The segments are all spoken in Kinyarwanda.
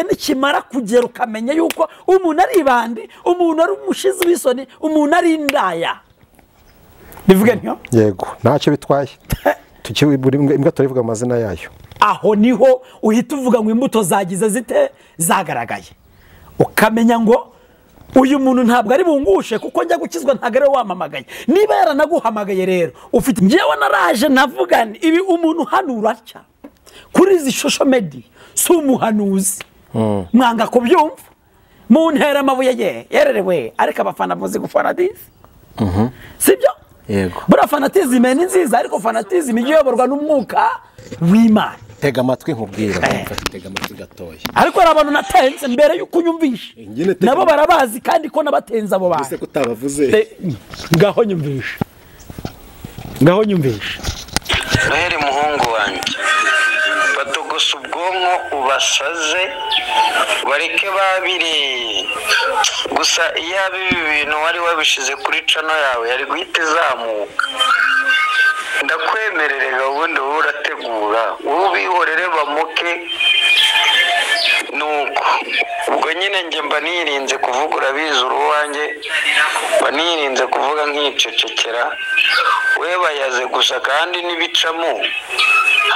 Nikimara kugera ukamenya yuko umuntu ari ibandi, umuntu ari umushizi w'isoni, umuntu ari indaya. Bivuge ntiyo? Yego, ntacyo bitwaye. Imbwa turivuga amazina yayo. Aho niho uhita uvuga ngo imbuto zagize zite zagaragaye. Ukamenya ngo uyu muntu ntabwo ari bungushe kuko njya gukizwa ntabwo ari wamamagaye. Niba yaranaguhamagaye rero ufite njyewe naraje navuga ibi umuntu hanura atya kuri izi social media si umuhanuzi. Mwanga kubyumva muntera amabuye ye yererewe, ariko abafana muzi gufana disi. Sibyo? Yego. Bura fanatisme ni nziza, ariko fanatisme iyoborwa n'umwuka w'Imana. Tega amatwi nkubwira, tega amatwi gatoya. Ariko hari abantu natenze mbere yuko unyumvisha. Nabo barabazi kandi ko nabatenze abo bantu. Ese kutabavuze? Ngaho nyumvisha. Ngaho nyumvisha. Noheli muhungu wanjye, batogosa ubwonko ubasaze bareke babire. Gusa iyo ibi bintu wari wabishize kuri cano yawe yari guhita izamuka. Ndakwemererega ubundi wowe urategura, wowe ubihorere bamuke. Nuko ubwo nyine njye mba nirinze kuvuga, urabizi uruwanjye, mba nirinze kuvuga nkicecekera. We bayaze gusa kandi n'ibicamo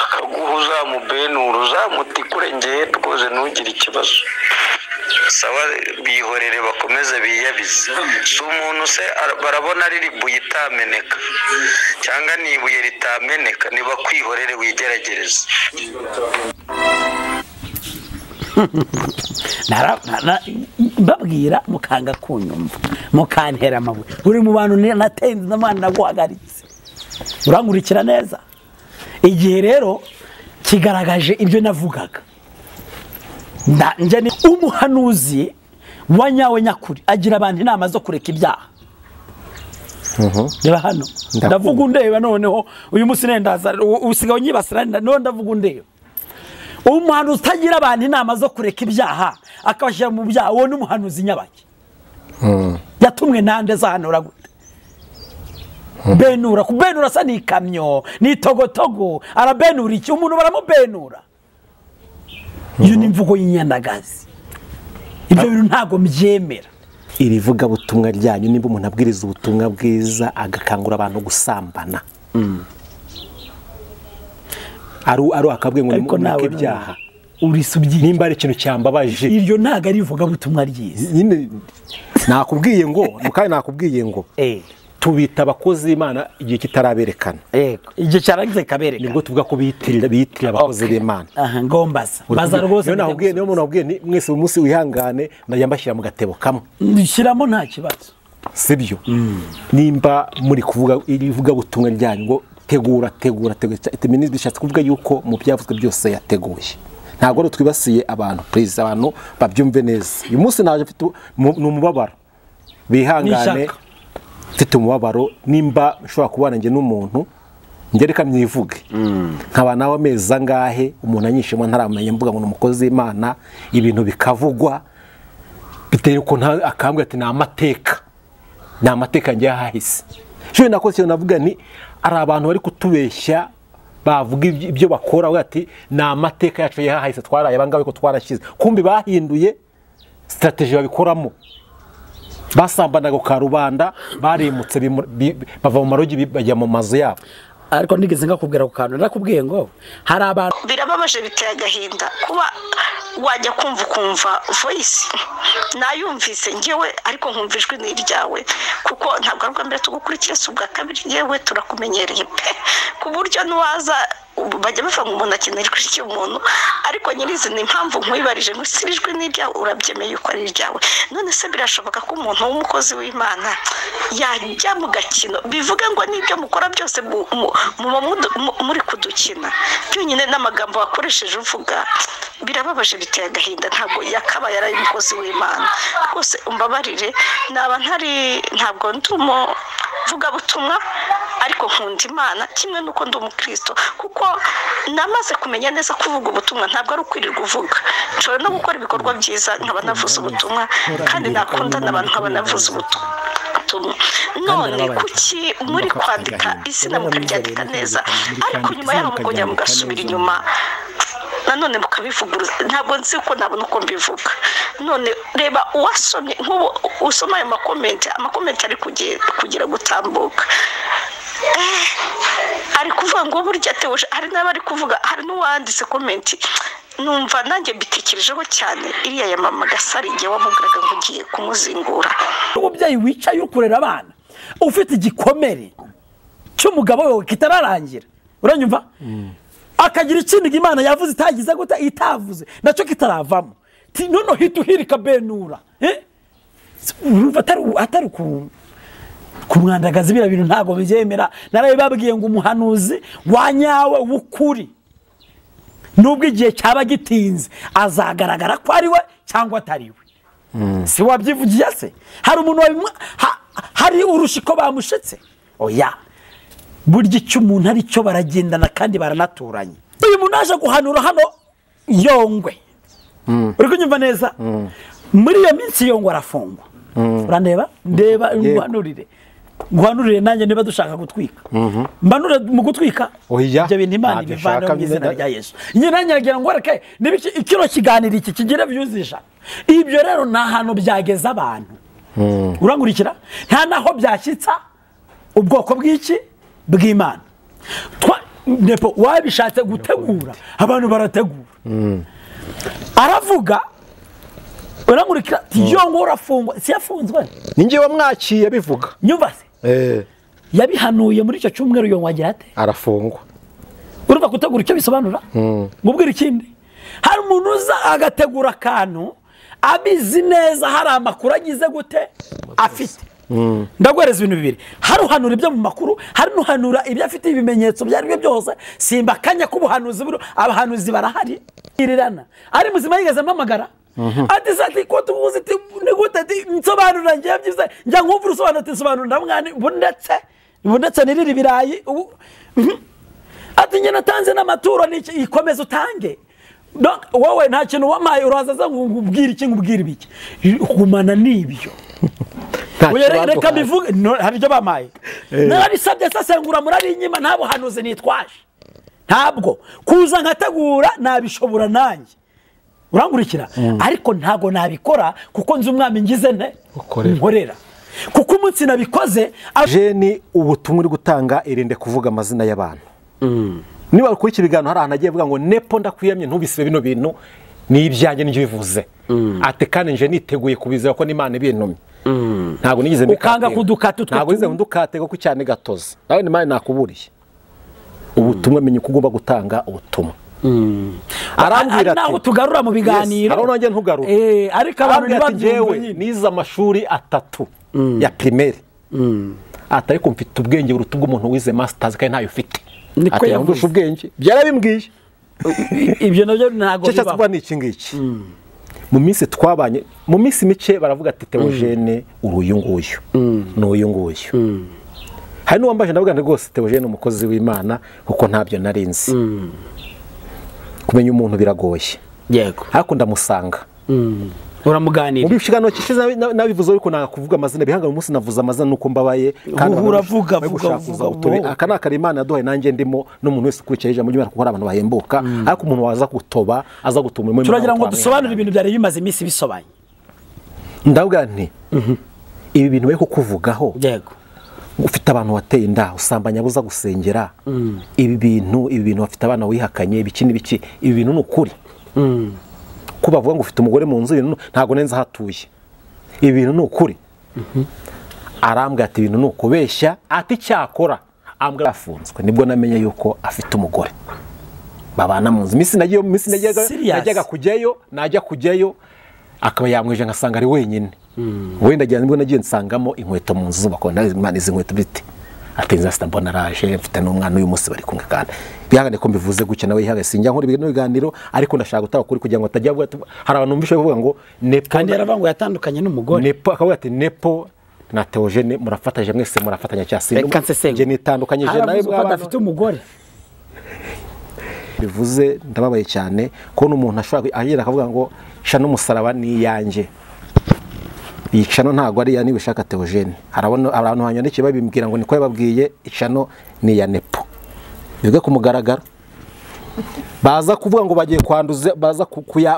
akaguha uzamubenura uzamutikure, njye rwose ntugire ikibazo. Sawa, bihorere bakomeze biyabize. Si umuntu se barabona ari ibuye itameneka cyangwa ni ibuye ritameneka, niba kwihorere wigeragereze. Mbabwira mukanga kunyumva mukantera amabuye. Uri mu bantu natenze n'amana naguhagaritse. Urankurikira neza. Igihe rero kigaragaje ibyo navugaga. Njye ni umuhanuzi wa nyawe nyakuri agira abantu inama zo kureka ibyaha. Reba hano ndavuga undeba, noneho uyu munsi nendaza usigaye unyibasira, none ndavuga undeba. Umuhanuzi utagira abantu inama zo kureka ibyaha akabashyira mu byaha, uwo ni umuhanuzi nyabaki. Yatumwe nande zahanura gute? Benura, kubenura sa ni ikamyo, ni togotogo, arabenura iki? Umuntu baramubenura. Iyo ni imvugo y'inyandagazi. Ibyo bintu ntago mbyemera. Iri vuga butumwa ryanyu, nimba umuntu abwiriza ubutumwa bwiza agakangura abantu gusambana, aru akabwe ngo nimureke ibyaha, urisubye nimba ari ikintu cyambabaje. Iryo ntago ari ivuga butumwa ryiza. Nyine nakubwiye ngo mukaye, nakubwiye ngo tubita abakozi b'Imana igihe kitaraberekana. Yego, igihe cyarangize kaberekana nibwo tuvuga ko biyitirira abakozi b'Imana. Aha ngombaza baza rwose. Niyo nakubwiye, niyo umuntu akubwiye ni mwese umunsi wihangane ndajya mbashyira mu gatebo kamwe, ndishyiramo nta kibazo. Sibyo? Nimba muri kuvuga irivuga butumwa ryanyu ngo tegura tegura tegura, minisitiri bishatse kuvuga yuko mu byavuzwe byose yateguye. Ntabwo ari twibasiye abantu, please abantu babyumve neza. Uyu munsi naje mfite umubabaro, bihangane, mfite umubabaro. Nimba nshobora kubana njye n'umuntu, njye reka myivuge nkaba nawe amezi angahe umuntu anyishemo ntaramenya, mvuga ngo ni umukozi w'Imana, ibintu bikavugwa biteye uko akambwira ati ni amateka, ni amateka njye yahahise. Shwe nakoze ikintu navuga ni ari abantu bari kutubeshya bavuga ibyo bakora ati ni amateka yacu yahahise, twaraye abangabe ko twarashize. Kumbi bahinduye strategy babikoramo, basambanaga ka rubanda, barimutse bava mu marogi bajya mu mazu yabo. Ariko nigeze ngakubwira ku kantu, narakubwiye ngo hari abantu birababaje, biteye agahinda kuba wajya kumva ukumva voice nayumvise ngewe, ariko nkumva ijwi ni iryawe, kuko ntabwo ari ubwa mbere tugukurikira, si ubwa kabiri, yewe turakumenyereye pe, ku buryo n'uwaza bajya bavuga ngo umuntu akenera ijwi ry'umuntu, ariko nyirizina impamvu nkwibarije ngo si ijwi ni iryawe, urabyemeye yuko ari iryawe. None se birashoboka ko umuntu w'umukozi w'Imana yajya mu gakino, bivuga ngo n'ibyo mukora byose muba muri kudukina byonyine n'amagambo wakoresheje uvuga birababaje, biteye agahinda. Ntabwo yakabaye ari umukozi w'Imana rwose, umbabarire naba ntari, ntabwo ndi umuvugabutumwa, ariko nkunda Imana kimwe n'uko ndi umukristo, kuko namaze kumenya neza kuvuga ubutumwa ntabwo ari ukwirirwa uvuga. Nshobora no gukora ibikorwa byiza nkaba navuze ubutumwa, kandi nakunda n'abantu nkaba navuze ubutumwa. None kuki muri kwandika izina mukaryandika neza, ariko nyuma yaho mukongera mugasubira inyuma? Nanone mukabivuguruza, ntabwo nzi ko nabona uko mbivuga. None reba uwasomye nk'ubu usoma ayo makomenti ari kugira gutambuka, ari kuvuga ngo burya Theogene, hari n'abari kuvuga, hari n'uwanditse komenti numva nanjye mbitekerejeho cyane, iriya ya mama Gasari igihe wamubwiraga ngo ugiye kumuzingura. Umubyeyi wicaye uri kurera abana ufite igikomere cy'umugabo we kitararangira, uranyumva, akagira ikindi Imana yavuze itagize gute itavuze nacyo kitaravamo, none hita uhirika benura, urumva atari kumwandagaza. Biriya bintu ntabwo bibyemera. Narabibabwiye ngo umuhanuzi wa nyawe w'ukuri nubwo igihe cyaba gitinze azagaragara ko ari we cyangwa atari we. Si wabyivugiye se? Hari umuntu hari urushiko bamushetse? Oya, burya icyo umuntu ari cyo baragendana kandi baranaturanye. Uyu muntu aje guhanura hano Yongwe, uri kunyumva neza? Muri iyo minsi Yongwe arafungwa. Urandeba? Ndeba nguhanurire, nguhanurire nanjye niba dushaka gutwika, mbanure mu gutwika ibyo bintu Imana ibivana mu izina rya Yesu. Nyine nanjye nagira ngo reke niba ikiro kiganiro iki kigira views 100, ibyo rero nta hantu byageza abantu. Urangurikira? Nta naho byashyitsa ubwoko bw'iki bw'Imana. Nepo wabishatse gutegura, abantu barategura. Aravuga, urangurikira, Yongwe urafungwa. Si yafunzwe? Ninjye wamwakiye bivuga. Nyumva se? Yabihanuye muri icyo cyumweru Yongwe agira ate? Arafungwa. Urumva gutegura icyo bisobanura? Ngubwira ikindi. Hari umuntu uza agategura akantu abizi neza, hari amakuru agize gute afite. Ndaguhereza ibintu bibiri, hari uhanura ibyo mu makuru, hari n'uhanura ibyo afite ibimenyetso byari byo byose. Simba akanya k'ubuhanuzi, abahanuzi barahari irirana. Ari muzima yigeze amamagara ati sati ko tubuze ni gute nsobanura ngiye byize njya nkumva urusobanuro ati nsobanura mwana bundetse nirira ibirayi ati njye natanze n'amaturo n'iki, ikomeza utange. Donc wowe nta kintu wamaye, uraza za ngubwira iki ngubwira ibiki, gumana n'ibyo. Reka mbivuge, hari ibyo bamaye narabisabye sasengura murabinyima, nta buhanuzi nitwaje, ntabwo kuza nkategura nabishobora nanjye, urangurikira, ariko ntago nabikora kuko nzi umwami ngize nte nkorera. Kuko umunsi nabikoze. Jeni, ubutumwa uri gutanga irinde kuvuga amazina y'abantu. Niba kuri iki biganiro hari ahantu agiye avuga ngo Nepo ndakwiyamye ntubisibe bino bintu ni ibyanjye n'ibyo bivuze, ati kandi nje niteguye kubizera ko n'Imana ibintumye. Ntabwo nigeze ukanga kudukata utwo, ntabwo nigeze ndukate kuko cyane gatoza nawe n'Imana nakuburiye. Ubutumwa menye uko ugomba gutanga ubutumwa. Arambwira ati naho tugarura mu biganiro, hari nanjye ntugarura, ariko abantu ntibabyumve. Nize amashuri 3 ya primaire, ati ariko mfite ubwenge buruta ubw'umuntu wize masters kandi ntayo ufite. Niko yavuze ubwenge byarabimbwiye. Ibyo nabyo ntago bibaho. Cyo ni iki ngiki. Mu minsi twabanye, mu minsi mike baravuga ati Theogene uruyu nguyu n'uyu nguyu. Hari n'uwambaje ndavuga nti rwose Theogene umukozi w'Imana kuko ntabyo narinzi. Kumenya umuntu biragoye. Yego. Ariko ndamusanga. Uramuganira. Mu biganiro kishize nabivuze ariko nanga kuvuga amazina bihanga umunsi navuze amazina nuko mbabaye kandi uravuga vuga. Aka nakari Imana yaduhaye nanjye ndimo n'umuntu wese ukurikiye ijambo ry'Imana kuko hari abantu bahembuka, ariko umuntu waza gutoba aza gutuma umwe. Turagira ngo dusobanure ibintu byari bimaze iminsi bisobanye. Ndavuga nti ibi bintu bari kukuvugaho. Yego. Ufite abantu wateye inda usambanya buza gusengera, ibi bintu bafite abana wihakanye ibiki n'ibiki, ibi bintu ni ukuri. Ko bavuga ngo ufite umugore mu nzu, ibintu ntago nenza hatuye, ibi bintu ni ukuri. Arambwira ati ibintu ni ukubeshya, ati cyakora ambwira afunzwe nibwo namenye yuko afite umugore babana mu nzu. Iminsi nagiye najyaga kujyayo, najya kujyayo akaba yamwije ngasanga ari wenyine. Wenda njya nibwo nagiye nsangamo inkweto mu nzu bakona Imana izi nkweto bite, atinze sita mbona araje mfite n'umwana uyu munsi bari kumwe kandi bihangane ko mbivuze gutya nawe yihagaze sinjya nkora ibintu biganiro, ariko ndashaka gutanga kuri kugira ngo atajya avuga hari abantu numvishe bavuga ngo Nepo kandi yaravuga ngo yatandukanye n'umugore Nepo akavuga ati Nepo na Theogene murafatanyije mwese murafatanya cyase nje nitandukanyije nawe bwa adafite umugore. Bivuze ndababaye cyane ko n'umuntu ashobora agera akavuga ngo sha n'umusaraba ni yanjye. Icano ntago ari ya niba ushaka Theogene. Harabona abantu banyandikiye babimbwira ngo niko yababwiye icano ni ya Nepo. Bivuge ku mugaragaro. Baza kuvuga ngo bagiye kwanduza, baza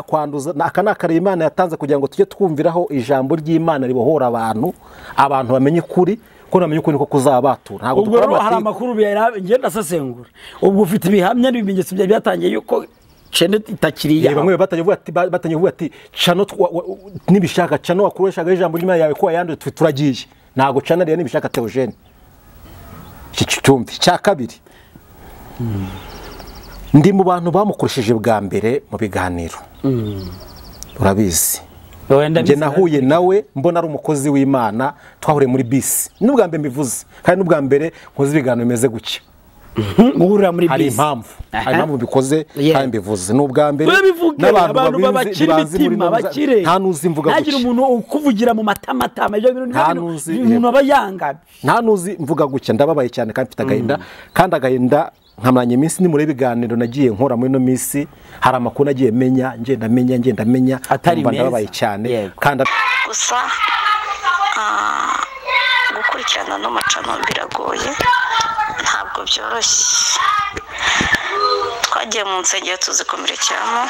kwanduza. Aka ni akarere Imana yatanze kugira ngo tujye twumviraho ijambo ry'Imana ribohora abantu, abantu bamenye ukuri, ko namenye ukuri niko kuzabatura. Ntabwo Ubwo dukora rero hari amatiku. amakuru ngenda asesengura. Ubwo ufite ibihamya n'ibimenyetso byari byatangiye yuko channel itakiri Ye, iyawe. Bamwe batangiye kuvuga ati channel nibishaka channel wakoreshaga ijambo ry'Imana yawe ko wayanduye, twe turagiye. Ntabwo channel ya Nibishaka Theogene. Iki cyumvi cya kabiri, ndi mu bantu bamukoresheje bwa mbere mu biganiro, urabizi. Wenda Njye nahuye nawe mbona ari umukozi w'Imana, twahuriye muri bisi. N'ubwa mbere mbivuze, kandi n'ubwa mbere nkoze ibiganiro bimeze gutya. Muhurira muri Hari bisi. impamvu, hari impamvu mbikoze Yeah. kandi mbivuze. Ni ubwa mbere Urabivuge, n'abantu abantu babizi, babakire bazi muri imitima, ino bakire. Nta nuzi mvuga Ntagire gutya. umuntu ukuvugira mu matamatama, ibyo bintu Nta ni nuzi, umuntu aba yanga. Nta nuzi mvuga gutya, ndababaye cyane kandi mfite agahinda, kandi agahinda nkamaranye iminsi. Nimureba ibiganiro nagiye nkora muri ino minsi, hari amakuru nagiye menya, ngenda menya, ngenda menya, Atari nkumva meza. ndababaye cyane. Yego. Kandi Gusa gukurikirana no macano biragoye, ntabwo byoroshye. Twagiye mu nsengero tuzikomerekeramo,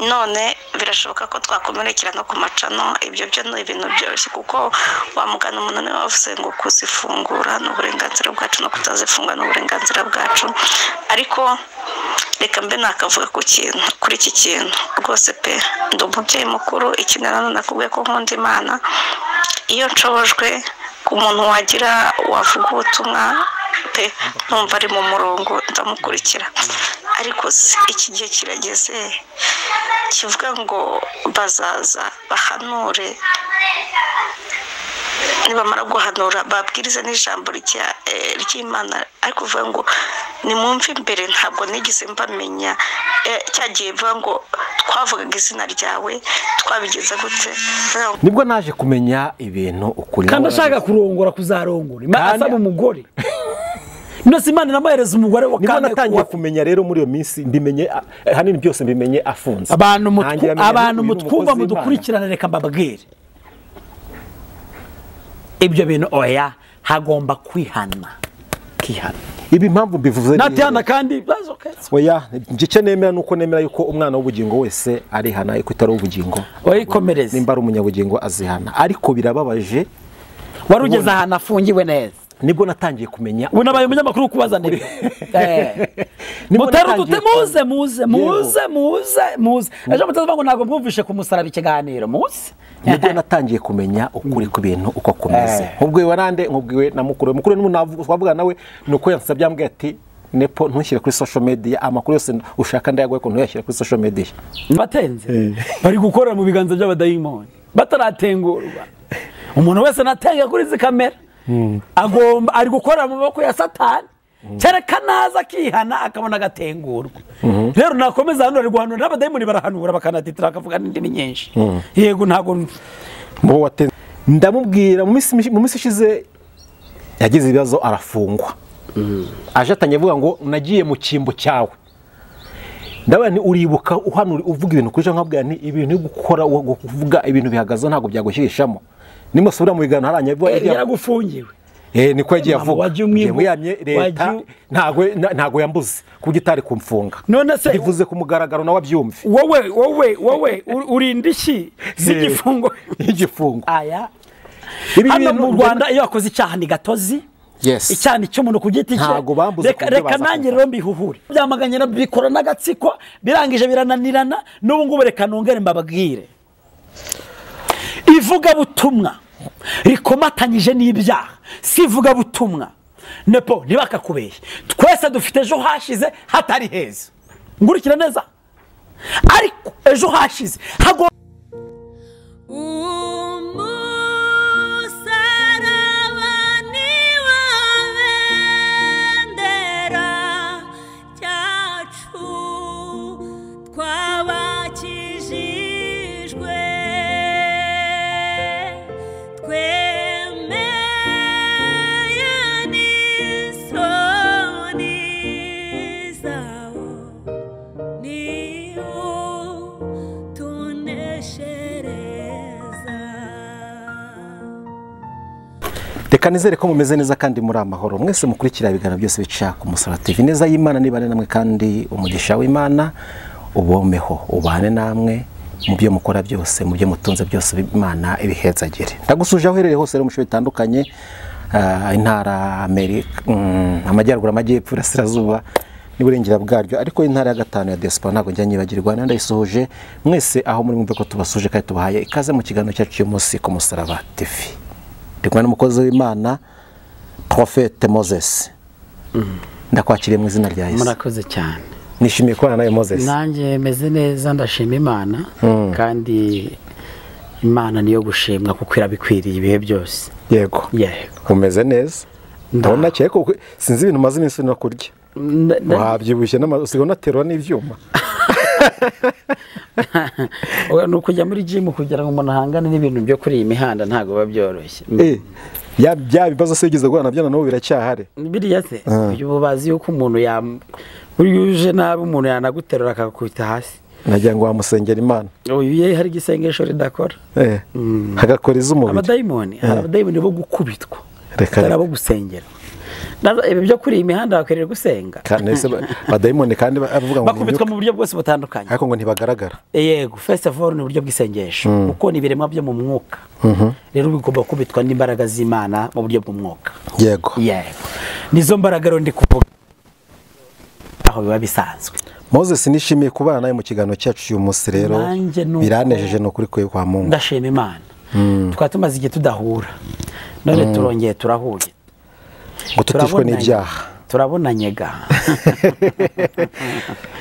none birashoboka ko twakomerekera no ku macano. Ibyo byo ni ibintu byoroshye, kuko wamugana umuntu niwe wavuze ngo kuzifungura ni uburenganzira bwacu, no kutazifunga ni uburenganzira bwacu. Ariko reka mbe nakavuga ku kintu, kuri iki kintu rwose pe. Ndi umubyeyi mukuru, ikindi nanone nakubwiye ko nkunda Imana. Iyo nshobojwe ku muntu wagira wavuga ubutumwa pe, numva ari mu murongo, ndamukurikira. Ariko se iki gihe kirageze kivuga ngo bazaza bahanure, nibamara guhanura babwirize n'ijambo ry'Imana, ariko uvuga ngo nimwumve imbere, ntabwo nigeze mbamenya. Cyagiye bivuga ngo twavugaga izina ryawe, twabigenza gute? Nibwo naje kumenya ibintu ukuri. Kandi ashaka kurongora, kuzarongora. Imana Kandi- asaba umugore. None Imana inamuhereza umugore wa Nibwo kane natangiye kumenya rero muri iyo minsi, mbimenye ahanini byose mbimenye afunze. Abantu Ntangira menya abantu uyu ni mutwumva, umukozi w'Imana. mudukurikirane, reka mbabwire ibyo bintu. Oya, hagomba kwihana, kihana. Ibi impamvu mbivuze ni Natihana kandi that's okay. Oya, njye icyo nemera ni uko nemera yuko umwana w'ubugingo wese arihana, ariko utari uw'ubugingo, Wayikomereze. nimba ari umunyabugingo azihana. Ariko birababaje. Wari ugeze ahantu afungiwe neza. Nibwo natangiye kumenya. Ubu nabaye umunyamakuru kubaza nibyo. Nibwo Mutari natangiye udute, muze muze muze muze muze, ejo mutavuga ngo ntabwo mwumvishe ku musaraba ikiganiro, muze. Nibwo natangiye kumenya ukuri ku bintu uko kumeze. Nkubwiwe nande? Nkubwiwe na mukuru we. Mukuru we n'umuntu twavugana nawe, ni uko yansabye, ambwiye ati Nepo, ntushyire kuri social media amakuru yose ushaka, ndayaguhe ko ntuyashyire kuri social media. Batenze bari gukorera mu biganza by'abadayimoni bataratengurwa. Umuntu wese natenga kuri izi kamera agomba ari gukorera mu maboko ya Satani, kereka naza akihana akabona agatengurwa. Rero nakomeza hano ari guhanura n'abadayimoni, barahanura bakanatitira, bakavuga n'indimi nyinshi. Yego, ntabwo Mu watenze ndamubwira mu minsi ishize yagize ibibazo arafungwa, aje atangiye avuga ngo nagiye mu cyimbo cyawe. Ndabona nti uribuka uhanura uvuga ibintu kuri nkabwira nti ibintu uri gukora, kuvuga ibintu bihagaze, ntabwo byagushyirishamo. Nimusubira mu biganiro haranya avuga Yaragufungiwe. Niko yagiye Mama, avuga. wagiye umwibu- Njye wiyamye leta wagiye- ntabwo yambuze kuburyo itari kumfunga. None se- Bivuze ku mugaragaro nawe abyumve. Wowe urinda iki z'igifungo? Y'igifungo. Aya Ibi hano bintu mu Rwanda iyo wakoze icyaha ni gatozi. Yes. Icyaha ni cy'umuntu ku giti cye. Ntabwo bambuze Reka ku buryo reka baza nanjye kumfata. rero mbihuhure. Byamaganye bikora n'agatsiko, birangije birananirana. N'ubu ngubu reka nongere mbabwire, ivugabutumwa rikomatanyije n'ibyaha si ivugabutumwa. Nepo, ntibakakubeshye, twese dufite ejo hashize hatari heza. Ngurikira neza, ariko ejo hashize hagomba Umusaraba ni wo bendera ryacu twabakijijwe, twemeye n'isoni zawo, ni utuneshereza. Reka nizere ko mumeze neza kandi muri amahoro. Mwese mukurikira ibiganiro byose bica ku Musaraba TV. Neza y'Imana nibane namwe kandi umugisha w'Imana ubomeho, ubane namwe mu byo mukora byose, mu byo mutunze byose, Imana ibihezagire. Ndagusuje aho uherereye hose rero mu bice bitandukanye, intara Amerika, amajyaruguru, amajyepfo, irasirazuba n'iburengera bwaryo, ariko intara ya gatanu ya diaspora ntabwo njya nyibagirwa, ndayisuhuje mwese aho muri mwumve ko tubasuje kandi tubahaye ikaze mu kiganiro cyacu cy'uyu munsi ku Musaraba TV. Ndi kumwe n'umukozi w'Imana Prophète Moses. Ndakwakiriye mu izina rya Yesu. Murakoze cyane. Nishimiye kubana nawe Moses. Nanjye meze neza, ndashima Imana kandi Imana niyo gushimwa kuko irabikwiriye ibihe byose. Yego. Yego. Umeze neza. Ndabona cyeko sinzi ibintu maze iminsi no kurya. Wabyibushye usigaye unaterura n'ibyuma. Oya, ni ukujya muri gym kugira ngo umuntu ahangane n'ibintu byo kuri iyi mihanda, ntabwo biba byoroshye. Bya bibazo se bigeze guhura nabyo na n'ubu biracyahari. Biriya se ubu bazi yuko umuntu uje nabi umuntu yanaguterura akakubita hasi. Nagira ngo wamusengera Imana. Uyu ye hari igisengesho ridakora. Hagakora iz'umubiri. Abadayimoni, hari abadayimoni bo gukubitwa. Atari abo gusengera. Ibi byo kuri iyi mihanda bakwiriye gusenga. Kandi se abadayimoni kandi bavuga ngo bakubitwa mu buryo bwose butandukanye. Ariko ngo ntibagaragara. Yego, first of all ni uburyo bw'isengesho. Kuko ni ibiremwa byo mu mwuka. Rero bigomba gukubitwa n'imbaraga z'Imana mu buryo bw'umwuka. Yego. Yego. Nizo mbaraga rero ndi kuvuga aho biba bisanzwe. Moses, nishimiye kubana nawe mu kiganiro cyacu uyu munsi rero. Biranejeje no kuri kwa Mungu. Ndashima Imana. Twari tumaze igihe tudahura. None turongeye turahuye. Ngo tutishwe n'ibyaha. Turabonanye ga.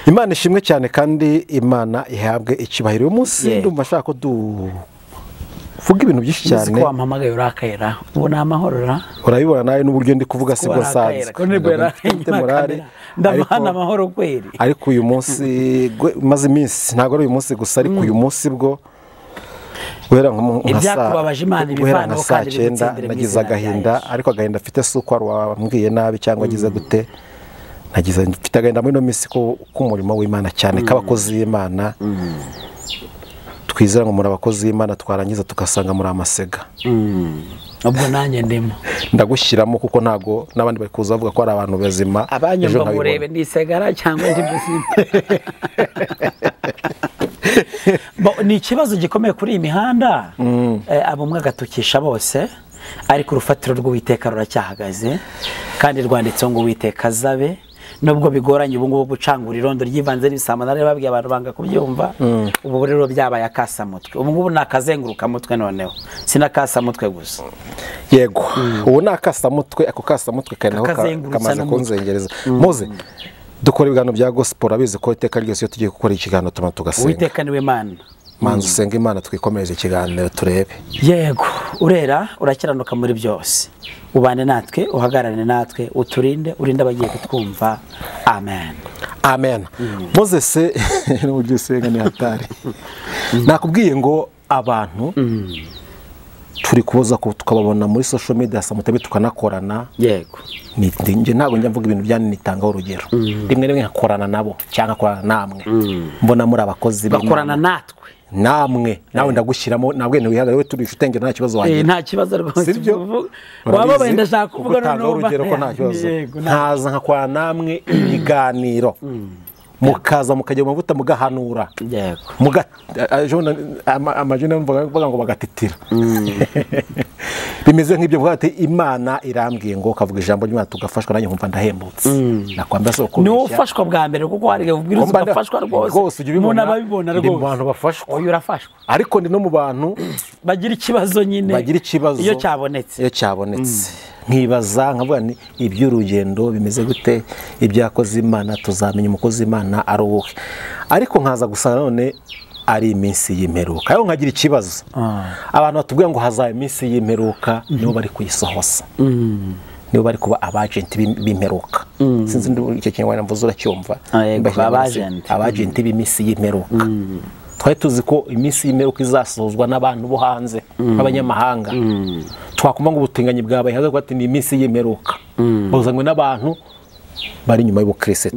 Imana ishimwe cyane kandi Imana ihabwe icyubahiro. Uyu munsi ndumva ashaka ko duvuga ibintu byinshi cyane. Uzi ko wampamagaye urakayera. Ubona amahoro ra? Urabibona nawe n'uburyo ndi kuvuga sibwo nsanzwe. Ndabana amahoro kweri. Ariko uyu munsi maze iminsi, ntabwo ari uyu munsi gusa, ariko uyu munsi bwo guhera ibyakubabaje Imana ibivanaho kandi bigutsindire. Nagize agahinda, ariko agahinda mfite si uko wambwiye nabi cyangwa agize gute. Nagize mfite agahinda muri ino minsi ko umurimo w'Imana cyane k'abakozi b'Imana. Twizera ngo muri abakozi b'Imana twarangiza tugasanga muri amasega. Ubwo nanjye ndimo ndagushyiramo kuko ntago n'abandi bari kuza bavuga ko ari abantu bazima. Abanyumva murebe ndisegara cyangwa ndi muzima. Ni ikibazo gikomeye kuri iyi mihanda. Abumwe agatukisha bose, ariko urufatiro rw'Uwiteka ruracyahagaze kandi rwanditseho ngo Uwiteka azabe. Nubwo bigoranye ubu ngubu gucangura irondo ryivanze n'ibisambo, nari babwiye abantu banga kubyumva. Ubu rero byabaye akasamutwe. Ubu ngubu ni akazenguruka mutwe noneho, sinakasamutwe gusa. Yego, ubu ni akasamutwe, ako kasamutwe kari naho kamaze kunzengereza. Moze, dukora ibiganiro bya gospel, abizi ko iteka ryose iyo tugiye gukora ikiganiro tuma tugasenga. Uwiteka niwe Mana. Manzi usenga Imana twikomereze ikiganiro turebe. Yego, urera urakiranuka muri byose. Ubane natwe, uhagararane natwe, uturinde, urinde abagiye kutwumva. Amen. Amen. Moses n'uburyo usenga ni hatari. Nakubwiye ngo abantu turi kuboza ko tukababona muri social media samutebe tukanakorana. Yego. Nje ntabwo njya mvuga ibintu byane, nitangaho urugero. Rimwe rimwe nkakorana nabo cyangwa nkakorana namwe. Mbona muri abakozi b'Imana. Bakorana natwe. Namwe nawe ndagushyiramo, nabwe ntiwihagarare, we turi inshuti nta kibazo wagira. Nta kibazo rwose. Waba wenda ndashaka kuvuga noneho urugero ko nta kibazo. Nkaza nkakorana namwe ibiganiro. Mukaza mukajya mu mavuta mugahanura. Yego. Amajina mvuga ngo bagatitira. Bimeze nk'ibyo mvuga ati Imana irambwiye ngo kavuga ijambo ry'Imana tugafashwa, nanjye nkumva ndahembutse. Nakwamba so ko ni ufashwa bwa mbere kuko hari ubwiriza ugafashwa rwose. Umuntu ababibona rwose. Ndi mu bantu bafashwa. Oyo urafashwa. Ariko ndi no mu bantu bagira ikibazo nyine. Bagira ikibazo iyo cyabonetse. Iyo cyabonetse. Nkibaza nkavuga ni iby'urugendo bimeze gute, ibyakoze Imana tuzamenya umukozi Imana ari uwuhe. Ariko nkaza gusanga none ari iminsi y'imperuka. Ayo nkagira ikibazo. Abantu batubwira ngo hazaba iminsi y'imperuka nibo bari kuyisohoza. Nibo bari kuba abagenti b'imperuka. Sinzi icyo kinyarwanda mvuze uracyumva. Abagenti b'iminsi y'imperuka. Twari tuzi ko iminsi y'imperuka izasohozwa n'abantu bo hanze b'abanyamahanga. Twakumva ngo ubutinganyi bwabaye haza ati ni iminsi y'imperuka. Buzanywe n'abantu bari nyuma y'ubukristo,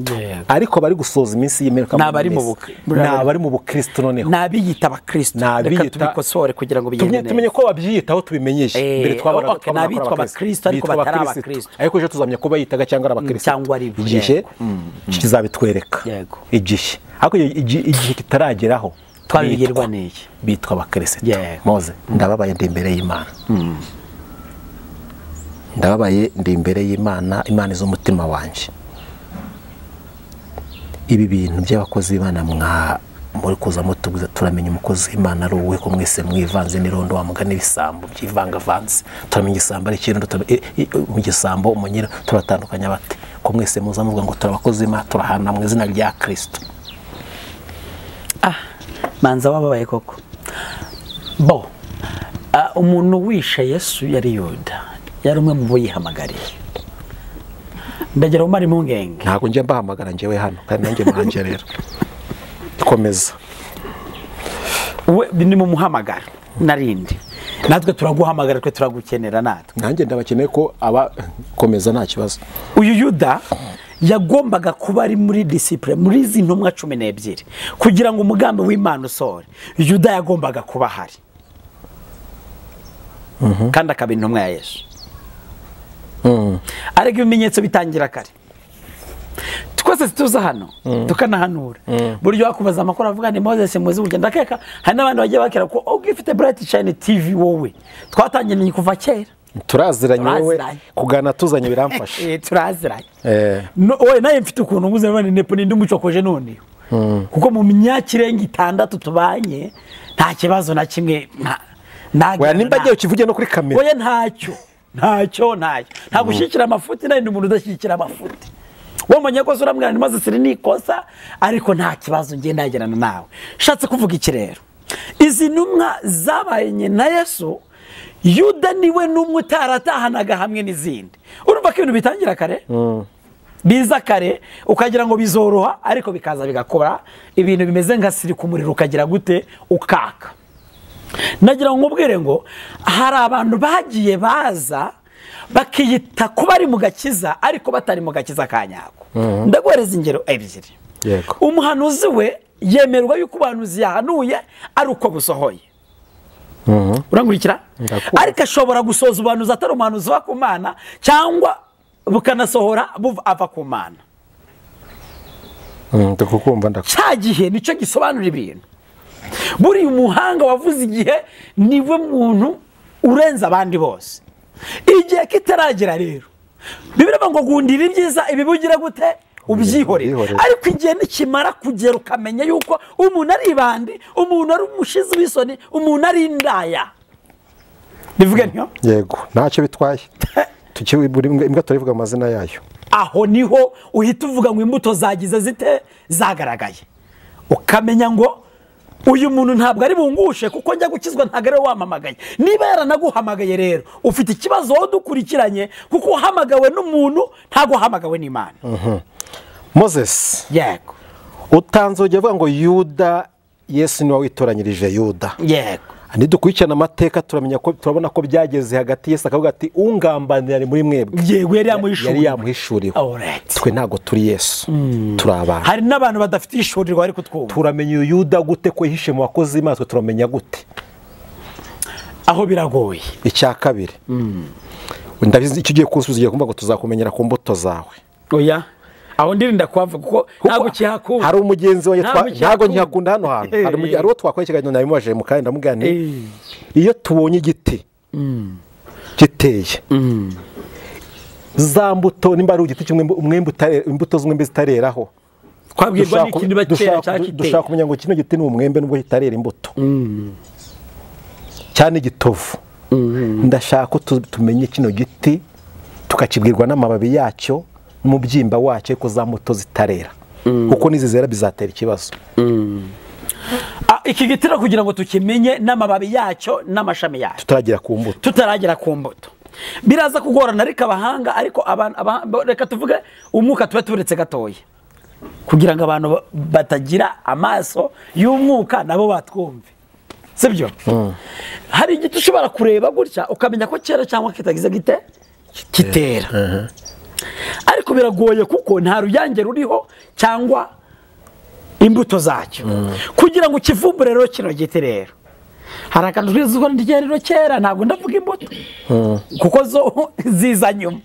ariko bari gusoza iminsi y'imperuka n'abari mu bukristo noneho n'abiyita abakristo. Reka tubikosore kugira ngo bigende neza, tumenye ko babyiyitaho tubimenyeshe. Mbere twabara n'abitwa abakristo ariko batari abakristo, ariko ejo tuzamenya ko bayitaga cyangwa ari abakristo cyangwa ari igihe kizabitwereka. Igihe ariko igihe kitarageraho twabigirwa n'iki bitwa abakristo. Moze ndababaye ndi imbere y'Imana, ndababaye ndi imbere y'Imana, Imana izo umutima wanje. Ibi bintu by'abakozi b'Imana mwa muri kuza mutuguza, turamenya umukozi w'Imana ari uwe ko mwese mwivanze n'irondo wa mugani ibisambo byivangavanze. Turamenya igisambo ari ikirondo, mu gisambo umunyira turatandukanya bate ko mwese muza muvuga ngo turabakozi b'Imana, turahana mu izina rya Kristo. Manza wababaye koko. Bo umuntu wishe Yesu yari Yuda, yari umwe mu bo yihamagariye. Ndagira umari impungenge. Ntabwo njye mbahamagara njyewe hano kandi nanjye manje rero. Komeza. We ni mu muhamagara narindi. Natwe turaguhamagara, twe turagukenera natwe. Nanjye ndabakeneye ko aba komeza nta kibazo. Uyu Yuda yagombaga kuba ari muri discipline muri izi ntumwa 12 kugira ngo umugambi w'Imana usore. Yuda yagombaga kuba hari. Kandi akaba intumwa ya Yesu. Ariko ibimenyetso bitangira kare. Twese tuza hano tukanahanura. Buryo wakubaza amakuru avuga ni Moses muzi burya ndakeka hari n'abandi bagiye bakera ko ugifite Bright Shine TV wowe twatangiranye kuva kera. Turaziranye wowe kugana tuzanye biramfasha. Turaziranye. No oye naye mfite ukuntu nguze bane nepo nindi umucokoje none. Kuko mu myaka irenga 6 tubanye nta kibazo na kimwe nta nimba agiye ukivuge no kuri kamera. Oye ntacyo. Ntacyo nta gushyikira amafuti nari ndi umuntu udashyikira amafuti. Wamenye ko uramwira ni maze siri nikosa ariko nta kibazo ngiye ndagerana nawe. Shatse kuvuga iki rero? Izi ntumwa zabaye na Yesu, Yuda niwe numwe utaratahanaga hamwe n'izindi. Urumva ko ibintu bitangira kare? Biza kare ukagira ngo bizoroha ariko bikaza bigakora ibintu bimeze nka siri ku muriro ukagira gute ukaka. Nagira ngo nkubwire ngo hari abantu bagiye baza bakiyita kuba ari mu gakiza ariko batari mu gakiza kanyako. Ndaguhereza ingero ebyiri. Yego. Umuhanuzi we yemerwa yuko ubuhanuzi yahanuye ari uko busohoye. Urankurikira? Ariko ashobora gusoza ubuhanuzi atari umuhanuzi wa ku Mana cyangwa bukanasohora ava ku Mana. Ndakukumva ndakumva. Cya gihe nicyo gisobanura ibintu. Buri umuhanga wavuze igihe niwe muntu urenza abandi bose. Igihe kitaragera rero Bibiliya ngo gundira ibyiza ibibugira gute ubyihorere. Ariko igihe nikimara kugera ukamenya yuko umuntu ari ibandi, umuntu ari umushizi w'isoni, umuntu ari indaya. Bivuge ntiyo? Yego, ntacyo bitwaye. Imbwa turivuga amazina yayo. Aho niho uhita uvuga ngo imbuto zagize zite zagaragaye. Ukamenya ngo uyu muntu ntabwo ari bungushe kuko njya gukizwa ntabwo ari wamamagaye. Niba yaranaguhamagaye rero ufite ikibazo wowe dukurikiranye kuko uhamagawe n'umuntu ntabwo uhamagawe n'Imana. Moses. Yego. Utanze ujya avuga ngo Yuda Yesu niwe witoranyirije Yuda. Yego. Nidukurikirana amateka turamenya ko turabona ko byageze hagati Yesu akavuga ati ungambanira ari muri mwebwe. Yego yari yamuhishuriwe. Twe ntago turi Yesu. Turi abantu. Hari n'abantu badafite ishurirwa ariko twumva. Turamenya uyu Yuda gute ko yihishe mu bakozi b'Imana, twe turamenya gute? Aho biragoye. Icya kabiri. Ndabizi icyo ugiye kunsubiza ugiye kumva ngo tuzakumenyera ku mbuto zawe. Oya. Aho ndirinda kuhavuga kuko ntabwo kihakunda. Hari umugenzi wanjye ntabwo nkihakunda hano hantu. Hari uwo twakoye ikiganiro nabimubaje mu kanya ndamubwira nti iyo tubonye igiti giteye za mbuto nimba ari igiti kimwe umwembe imbuto z'umwembe zitareraho twabwirwa n'ikindi bakera cyakiteye. Dushaka kumenya ngo kino giti ni umwembe nubwo kitarera imbuto cyane igitovu. Ndashaka ko tumenye kino giti tukakibwirwa n'amababi yacyo mubyimba wacyo ko za moto zitarera kuko nizizera bizatera ikibazo. Iki gitira kugira ngo tukimenye n'amababi yacyo n'amashami yacyo tutaragera ku mbuto biraza kugorana ariko abahanga ariko reka tuvuge umwuka tube turetse gatoya kugira ngo abantu batagira amaso y'umwuka nabo batwumve, sibyo? Hari igiti ushobora kureba gutya ukamenya ko cyera cyangwa kitagize gite kitera. Ariko biragoye kuko nta ruyange ruriho cyangwa imbuto zacyo. Kugira ngo ukivumbure rero kino giti rero, hari akantu twizwa rero kera, ntabwo ndavuga imbuto kuko zo ziza nyuma.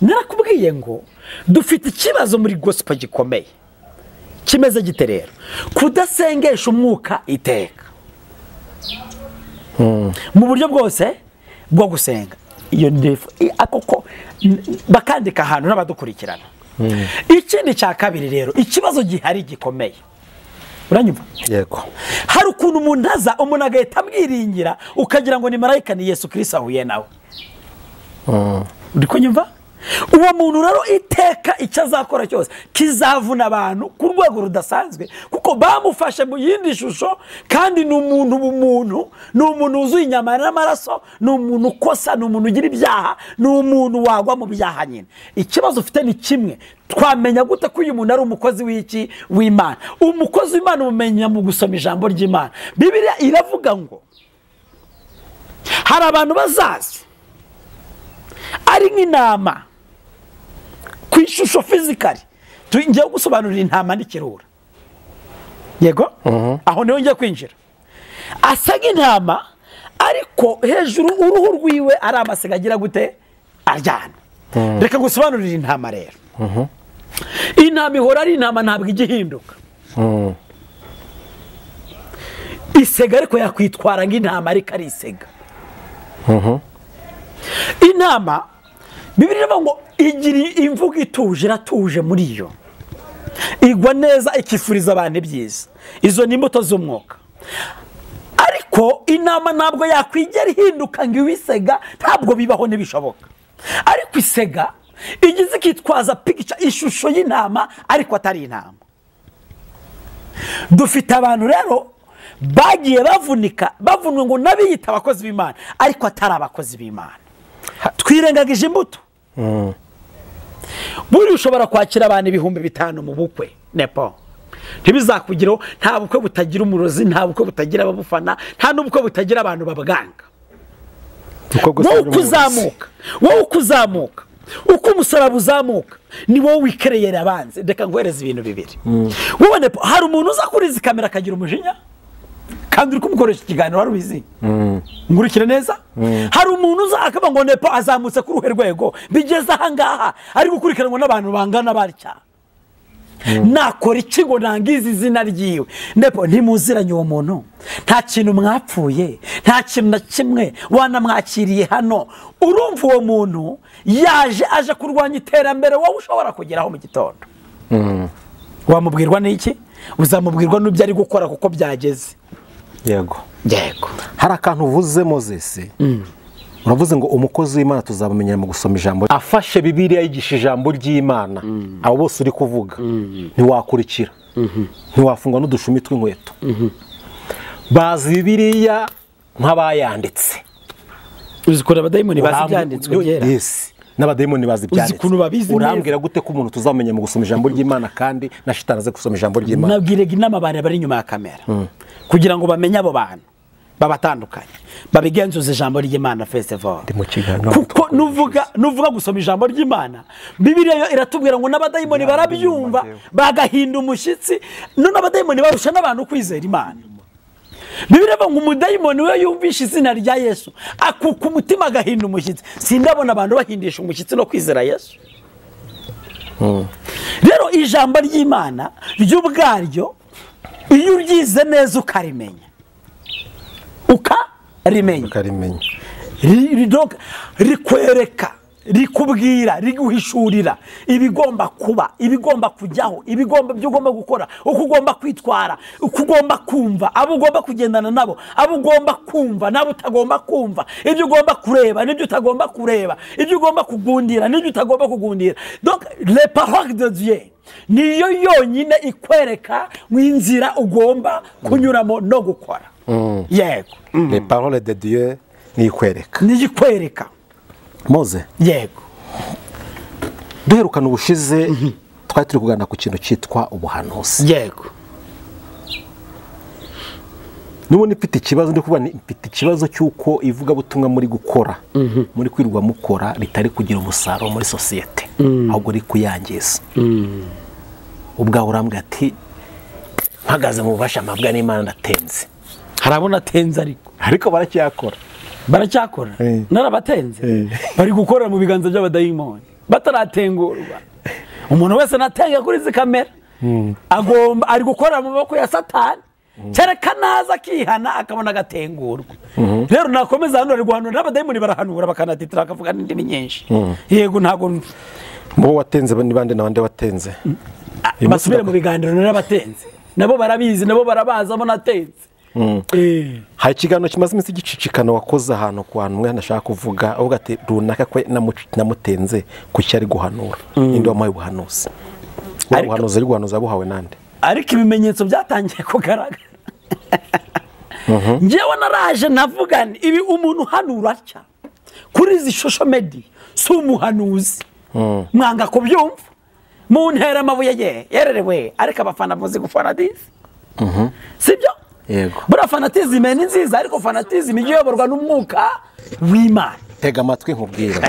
Narakubwiye ngo dufite ikibazo muri gospel gikomeye kimeze gite rero, kudasengesha umwuka iteka mu buryo bwose bwo gusenga. Iyo akoko bakandika ahantu n'abadukurikirana. Ikindi cya kabiri rero, ikibazo gihari gikomeye, uranyumva? Yego. Hari ukuntu umuntu aza, umuntu agahita amwiringira ukagira ngo ni marayika, ni Yesu Kristo ahuye nawe. Uri kunyumva? Uwo muntu rero iteka icyo azakora cyose kizavuna abantu ku rwego rudasanzwe, kuko bamufashe mu yindi shusho, kandi ni umuntu bumuntu, ni umuntu wuzuye inyama n'amaraso, ni umuntu ukosa, ni umuntu ugira ibyaha, ni umuntu wagwa mu byaha nyine. Ikibazo ufite ni kimwe, twamenya gute ko uyu muntu ari umukozi w'iki w'Imana? Umukozi w'Imana umenya mu gusoma ijambo ry'Imana. Bibiliya iravuga ngo hari abantu bazaza ari nk'intama ku ishusho fizikali. Ngiye gusobanurira intama n'ikirura. Yego? Aho niho ngiye kwinjira. Asa nk'intama ariko hejuru uruhu rwiwe ari amasiga agira gute? Aryana. Reka gusobanurira intama rero. Intama ihora ari intama, ntabwo ijya ihinduka. Isega ariko yakwitwara nk'intama, ariko ari isega. Intama Bibiliya iravuga ngo igira imvugo ituje, iratuje muri yo, igwa neza, ikifuriza abantu ibyiza. Izo ni imbuto z'umwuka. Ariko intama ntabwo yakwigera ihinduka ngo iwisega, ntabwo bibaho, ntibishoboka. Ariko isega igize ikitwaza pikica, ishusho y'intama, ariko atari intama. Dufite abantu rero bagiye bavunika, bavunwe ngo n'abiyita abakozi b'Imana ariko atari abakozi b'Imana. Twirengagije imbuto. Buri ushobora kwakira abantu 5000 mu bukwe nepo, ntibizakugiraho. Nta bukwe butagira umurozi, nta bukwe butagira ababufana, nta n'ubukwe butagira abantu babaganga. Wowe ukuzamuka, uko umusaraba uzamuka, ni wowe wikereyera abanze. Reka nguhereze ibintu bibiri. Wowe nepo, hari umuntu uza kuri izi kamera akagira umujinya kandi uri kumukoresha ikiganiro wari ubizi. Ngurikire neza. Hari umuntu uza akavuga ngo nepo azamutse kuri uruhe rwego bigeze aha ngaha, ari gukurikiranwa n'abantu bangana batya, nakora iki ngo nangize izina ryiwe? Nepo ntimuziranye uwo muntu, nta kintu mwapfuye, nta kintu na kimwe wanamwakiriye hano. Urumva uwo muntu yaje aje kurwanya iterambere wowe ushobora kugeraho mu gitondo. Wamubwirwa n'iki? Uzamubwirwa n'ibyo ari gukora kuko byageze. Yego. Yego. Hari akantu uvuze Moses. Uravuze ngo umukozi w'Imana tuzabamenyera mu gusoma ijambo. Afashe Bibiliya yigisha ijambo ry'Imana. Abo bose uri kuvuga ntiwakurikira. Ntiwafungwa n'udushumi tw'inkweto. Bazi Bibiliya nk'abayanditse. Uzi ko abadayimoni bazi ibyanditswe byera. Yes. N'abadayimoni bazi ibyanditswe. Urambwira gute ko umuntu tuzamenya mu gusoma ijambo ry'Imana kandi na shitani aze gusoma ijambo ry'Imana? Nabwirega inama abantu bari inyuma ya kamera kugira ngo bamenye abo bantu babatandukanye, babigenzuza ijambo ry'Imana festival. Kuko nuvuga gusoma ijambo ry'Imana, Bibiliya yo iratubwira ngo n'abadayimoni barabyumva bagahinda umushyitsi. None abadayimoni barusha n'abantu kwizera Imana. Bibiliya ivuga ngo umudayimoni we yumvisha izina rya Yesu akuka umutima agahinda umushyitsi. Sindabona abantu bahindisha umushyitsi no kwizera Yesu. Rero ijambo ry'Imana ry'ubwaryo iyo uryize neza ukarimenya, ukarimenya, rikwereka, rikubwira, riguhishurira ibigomba kuba, ibigomba kujyaho, ibigomba ibyo ugomba gukora, uko ugomba kwitwara, uko ugomba kumva, abo ugomba kugendana nabo, abo ugomba kumva nabo utagomba kumva, ibyo ugomba kureba n'ibyo utagomba kureba, ibyo ugomba kugundira n'ibyo utagomba kugundira. Donc les paroles de Dieu niyo yonyine ikwereka inzira ugomba kunyuramo no gukora. Yego. Les paroles de Dieu ni ikwereka. Ni ikwereka. Moze. Yego. Duherukana ubushize twari turi kuganira ku kintu cyitwa ubuhanuzi. Yego. Nubundi mfite ikibazo, ndi kuvuga mfite ikibazo cy'uko ivugabutumwa muri gukora, muri kwirwa mukora ritari kugira umusaruro muri sosiyete, ahubwo ri kuyangiza. Ubwawe urambwira ati mpagaze mu bubasha mpabwa n'Imana ndatenze. Harabona atenze ariko baracyakora. Baracyakora. Narabatenze. Bari gukorera mu biganza by'abadayimoni bataratengurwa. Umuntu wese natenga kuri izi kamera agomba ari gukorera mu maboko ya Satani. Kereka naza akihana akabona agatengurwa. Rero nakomeza hano ari guhanura n'abadayimoni barahanura bakanatitira bakavuga n'indimi nyinshi. Yego ntago mu watenze ni bande nabande watenze. Basubire mu biganiro narabatenze. Nabo barabizi, nabo barabaza abo natenze. Hari ikiganiro kimaze iminsi gicicikana wakoze ahantu ku hantu umwe nashaka kuvuga avuga ati runaka ko namutenze ku cyo ari guhanura. Ninde wamuhaye ubuhanuzi? Ubuhanuzi ari guhanuza buhawe nande? Ariko ibimenyetso byatangiye kugaragara. Njyewe naraje navuga ibi umuntu hanura atya kuri izi social media si umuhanuzi. Mwanga kubyumva muntera amabuye ye yererewe, ariko abafana muzi gufanatiza. Sibyo? Yego. Bura fanatisme ni nziza, ariko fanatisme iyoborwa n'umwuka w'Imana. Tega amatwi nkubwira,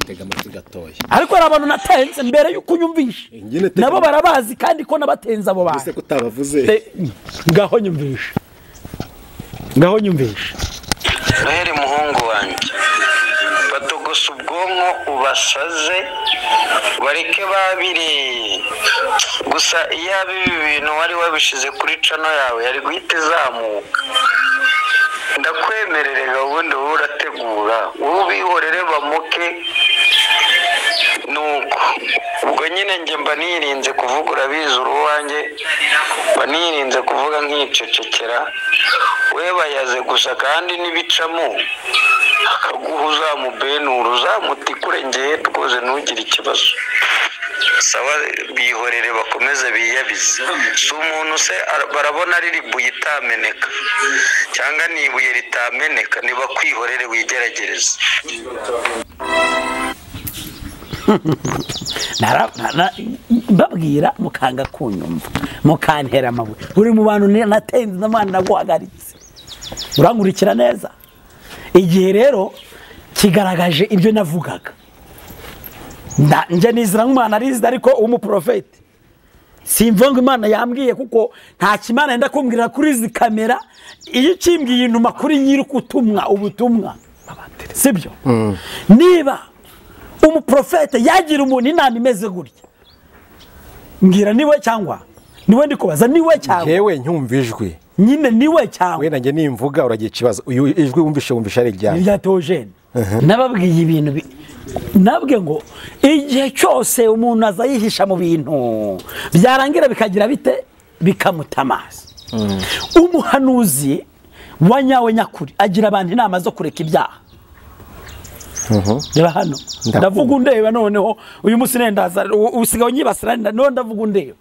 tega amatwi gatoya. Ariko hari abantu natenze mbere yuko unyumvisha. Nabo barabazi kandi ko nabatenze abo bantu. Ese kutabavuze? Ngaho nyumvisha. Ngaho nyumvisha. Noheli muhungu wanjye, batogosa ubwonko ubasaze bareke babire. Gusa iyo ibi bintu wari wabishize kuri cano yawe yari guhita izamuka. Ndakwemererega ubundi wowe urategura, wowe ubihorere bamuke. Nuko ubwo nyine njye mba nirinze kuvuga, urabizi uruwanjye, mba nirinze kuvuga nkicecekera. We bayaze gusa kandi n'ibicamo akaguha uzamubenura uzamutikure, ngewe rwose ntugire ikibazo. Sawa, bihorere bakomeze biyabize. Si umuntu se barabona riri buye itameneka cyangwa ni ibuye ritameneka, nibakwihorere wigerageze. Mbabwira mukanga kunyumva mukantera amabuye. Uri mu bantu natenze n'amana naguhagaritse. Urankurikira neza. Igihe rero kigaragaje ibyo navugaga. Nje nizira nk'umwana arizi ariko umuprofeti. Simvuga ngo Imana yambwiye kuko nta kimana yenda kumbwira kuri izi kamera. Iyo ikimbwiye inuma kuri nyiri kutumwa ubutumwa. Sibyo? Niba umuprofete yagira umuntu inama imeze gutya, mbwira niwe cyangwa niwe ndikubaza, niwe cyangwa yewe nyumva ijwi nyine niwe cyangwa we nanjye nimvuga uragiye ikibazo. Uyu ijwi wumvishe ari rya rya Theogene. Nababwiye ibintu nabwe ngo igihe cyose umuntu azayihisha mu bintu byarangira bikagira bite bikamutamaza. Umuhanuzi wa nyawe nyakuri agira abantu inama zo kureka ibyaha. Reba hano ndavuga undeba noneho uyu munsi nendaza usigaye unyibasira none ndavuga undeba.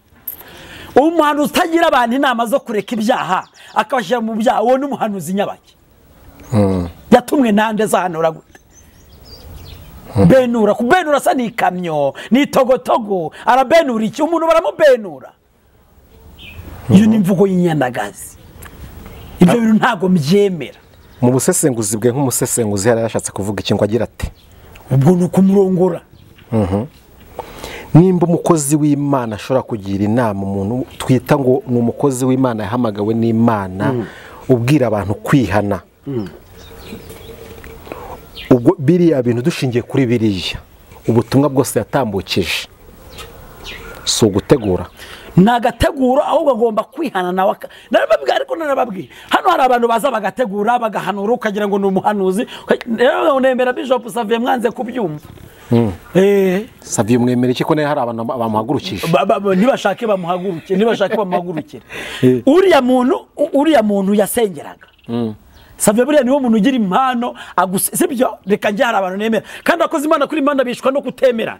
Umuhanuzi utagira abantu inama zo kureka ibyaha akabashyira mu byaha, uwo ni umuhanuzi nyabaki. Yatumwe nande zahanura gute? Benura kubenura sa ni ikamyo ni togotogo, arabenura iki? Umuntu baramubenura. Iyo ni imvugo y'inyandagazi. Ibyo bintu ntago mbyemera. Mu busesenguzi bwe nk'umusesenguzi yari yarashatse kuvuga iki ngo agira ati ubwo ni ukumurongora. Nimba umukozi w'Imana ashobora kugira inama umuntu twita ngo ni umukozi w'Imana yahamagawe n'Imana ubwira abantu kwihana, ubwo biriya bintu dushingiye kuri biriya ubutumwa bwose yatambukije si ugutegura, nagategura ahubwo agomba kwihana nawe. Narababwiye ariko narababwiye hano hari abantu baza bagategura bagahanura ukagira ngo ni umuhanuzi. Nemera Bishop Savie mwanze kubyumva. Savie mwemera iki ko naye hari abantu bamuhagurukije? Nibashake bamuhaguruke, nibashake bamuhagurukire. Uriya muntu yasengeraga Savie buriya niwo muntu ugira impano sibyo? Reka njye hari abantu nemera kandi akoze Imana kuri Imana bishwa no kutemerana.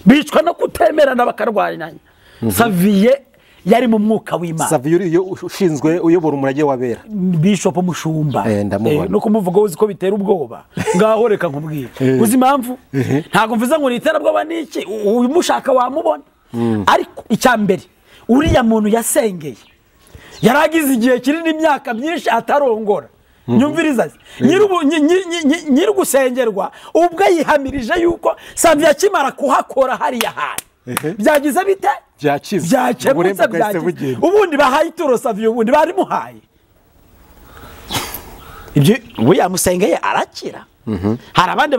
Bicwa no kutemerana bakarwanya. Savie yari mu mwuka w'Imana. Savie uri ushinzwe uyobora umurage wabera Bishop Mushumba. No kumuvuga uzi ko bitera ubwoba. Ngaho reka nkubwire. Uzi impamvu? Ntago mvuze ngo niterabwoba niki, uyu mushaka wamubona. Ariko icyambere uriya muntu yasengeye Yaragize igihe kinini imyaka myinshi atarongora. Nyumviriza nyiri gusengerwa ubwo yihamirije yuko Savio akimara kuhakora hariya hantu byagize bite byakemutse byakize. Ubundi bahaye ituro Savio, ubundi bari muhaye ibyo we yamusengeye arakira. Hari abandi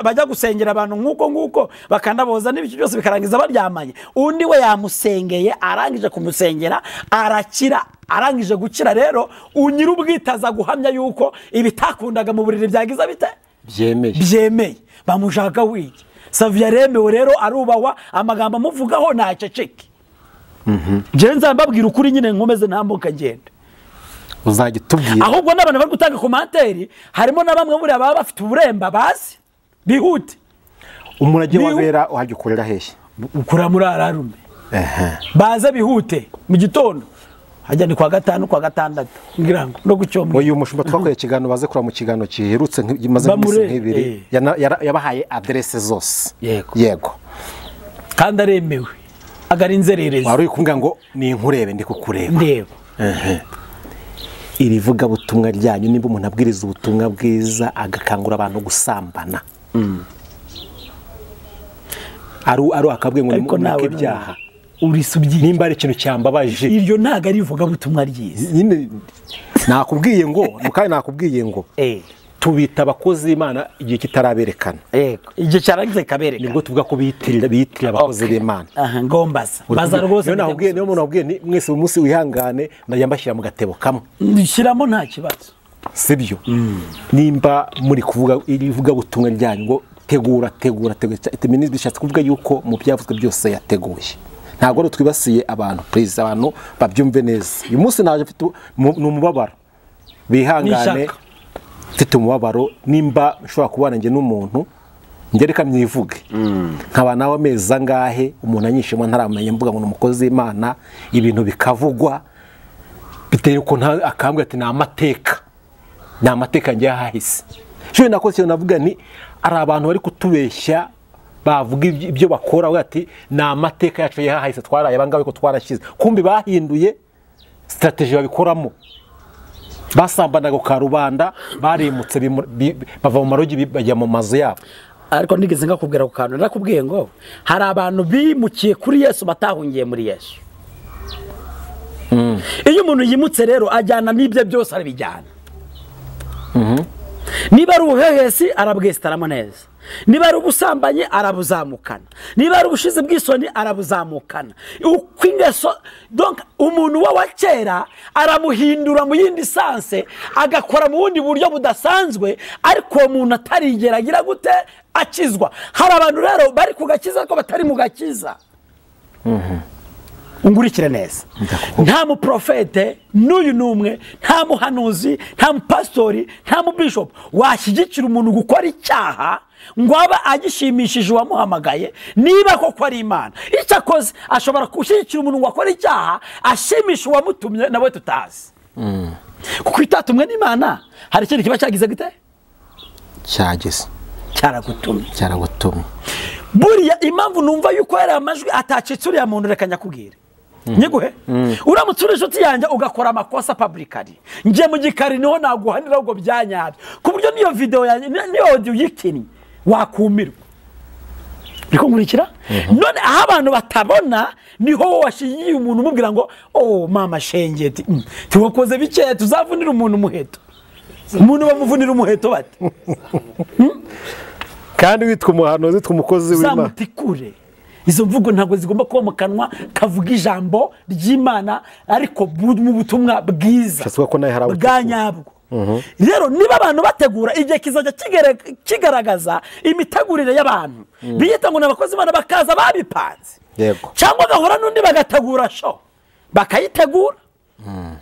bajya gusengera abantu nkuko nguko bakanaboza n'ibiki byose bikarangiza baryamanye. Undi we yamusengeye arangije kumusengera arakira. Arangije gukira rero unyira ubwitaza guhamya yuko ibitakundaga mu buriri byagize bite byemeye bamushaka wiki. Savio yaremewe rero arubahwa, amagambo amuvugaho ntaceceke. Je nzambabwira ukuri nyine nkomeze ntambuka ngenda. Uzajya utubwira. Ahubwo n'abantu bari gutanga komanteri harimo na bamwe muri aba bafite uburemba bazi bihute. Umurage wabera uhajya ukorera hehe? Ukora muri Ararume. Baze bihute mu gitondo. Hajya ni kwa gatanu kwa gatandatu ngira ngo no gucyomwe. Uyu mushumba twakoreye ikiganiro baze kura mu kiganiro kiherutse nkimaze iminsi nk'ibiri yabahaye adresse zose. Yego. Kandi aremewe. Agari inzererezi. Wari kumbwira ngo ni nkurebe ndi kukureba. Ndeba. Iri vuga butumwa ryanyu nimba umuntu abwiriza ubutumwa bwiza agakangura abantu gusambana. Aru akabwe ngo nimureke ibyaha. Urisubye nimba ari ikintu cyambabaje. Iryo ntago ari ivuga butumwa ryiza. Nyine nakubwiye ngo mukanye nakubwiye ngo tubita abakozi b'Imana igihe kitaraberekana. Yego. Igihe cyarangize kaberekana. Nibwo tuvuga ko biyitirira abakozi b'Imana. Aha ngombaza. Baza rwose. Niyo nakubwiye niyo umuntu wabwiye ni mwese umunsi wihangane ndajya mbashyira mu gatebo kamwe. Ndishyiramo nta kibazo. Sibyo. Nimba muri kuvuga irivuga butumwa ryanyu ngo tegura bishatse kuvuga yuko mu byavuzwe byose yateguye. Ntabwo ari twibasiye abantu please abantu babyumve neza. Uyu munsi naje mfite umubabaro. Bihangane. Mfite umubabaro nimba nshobora kubana nge n'umuntu ngereka myivuge. Nkaba nawe amezi angahe umuntu anyishemo ntaramenya mvuga ngo umukozi w'Imana ibintu bikavugwa biteye uko akambwe ati ni amateka. Ni amateka ngiye hahise. Cyo nakoze navuga ni ari abantu bari kutubeshya bavuga ibyo bakora ati ni amateka yacu yahahise twaraye abangawe ko twarashize. Kumbi bahinduye strategy babikoramo. Basambanaga ka rubanda barimutse bava mu marogi bajya mu mazu yabo. Ariko nigeze ngakubwira ku kantu narakubwiye ngo hari abantu bimukiye kuri Yesu batahungiye muri Yesu. Iyo umuntu yimutse rero ajyana n'ibye byose arabijyana. Niba ari ubuhehesi arabwesitaramo neza. Niba ari ubusambanyi arabuzamukana. Niba ari ubushizi bw'isoni arabuzamukana. Uko ingeso donc umuntu wa kera aramuhindura mu yindi sanse agakora mu wundi buryo budasanzwe ariko uwo muntu atarigeragira gute akizwa. Hari abantu rero bari kugakiza ariko batari mu gakiza. Ungurikire neza. Nta muprofete n'uyu numwe, nta muhanuzi, nta mupastori, nta mubishop washyigikira umuntu gukora icyaha ngo aba agishimishije uwamuhamagaye niba koko ari Imana. Icyakoze ashobora gushyigikira umuntu ngo akore icyaha ashimisha uwamutumye nawe tutazi. Kuko itatumwe n'Imana hari ikindi kiba cyagize gute? Cyageze. Cyaragutumye. Cyaragutumye. Buriya impamvu numva yuko yari amajwi atacitse uriya muntu reka nyakubwire. Nyiguhe uramutse uri inshuti yanjye ugakora amakosa publicly nje mu gikari niho naguhanira ubwo byanyabyo ku buryo niyo video yanjye niyo audio uyikinnye wakumirwa. Ndiko nkurikira none aho abantu batabona niho washingiye umuntu umubwira ngo oh mama shengeti tuwakoze bike tuzavunira umuntu umuheto. Umuntu bamuvunira umuheto bate? Kandi witwa umuhanuzi witwa umukozi w'Imana. Zamutikure. Izo mvugo ntabwo zigomba kuba mu kanwa kavuga ijambo ry'Imana ariko mu butumwa bwiza bwa nyabwo. Rero niba abantu bategura igihe kizajya kigaragaza imitegurire y'abantu biyita ngo n'abakozi b'Imana bakaza babipanze. Yego. Cyangwa gahora n'undi bagategura show bakayitegura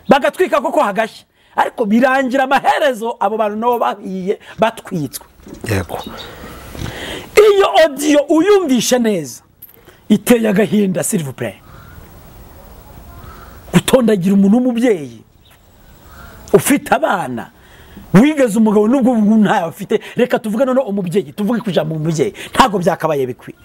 bagatwika koko hagashya ariko birangira amaherezo abo bantu nabo bahiye batwitswe. Yego. Iyo audio uyumvishe neza iteye agahinda s'il vous plaît. Gutondagira umuntu w'umubyeyi ufite abana wigeze umugabo nubwo ntayo afite, reka tuvuge none umubyeyi, tuvuge kujambo umubyeyi ntago byakabaye bikwiye.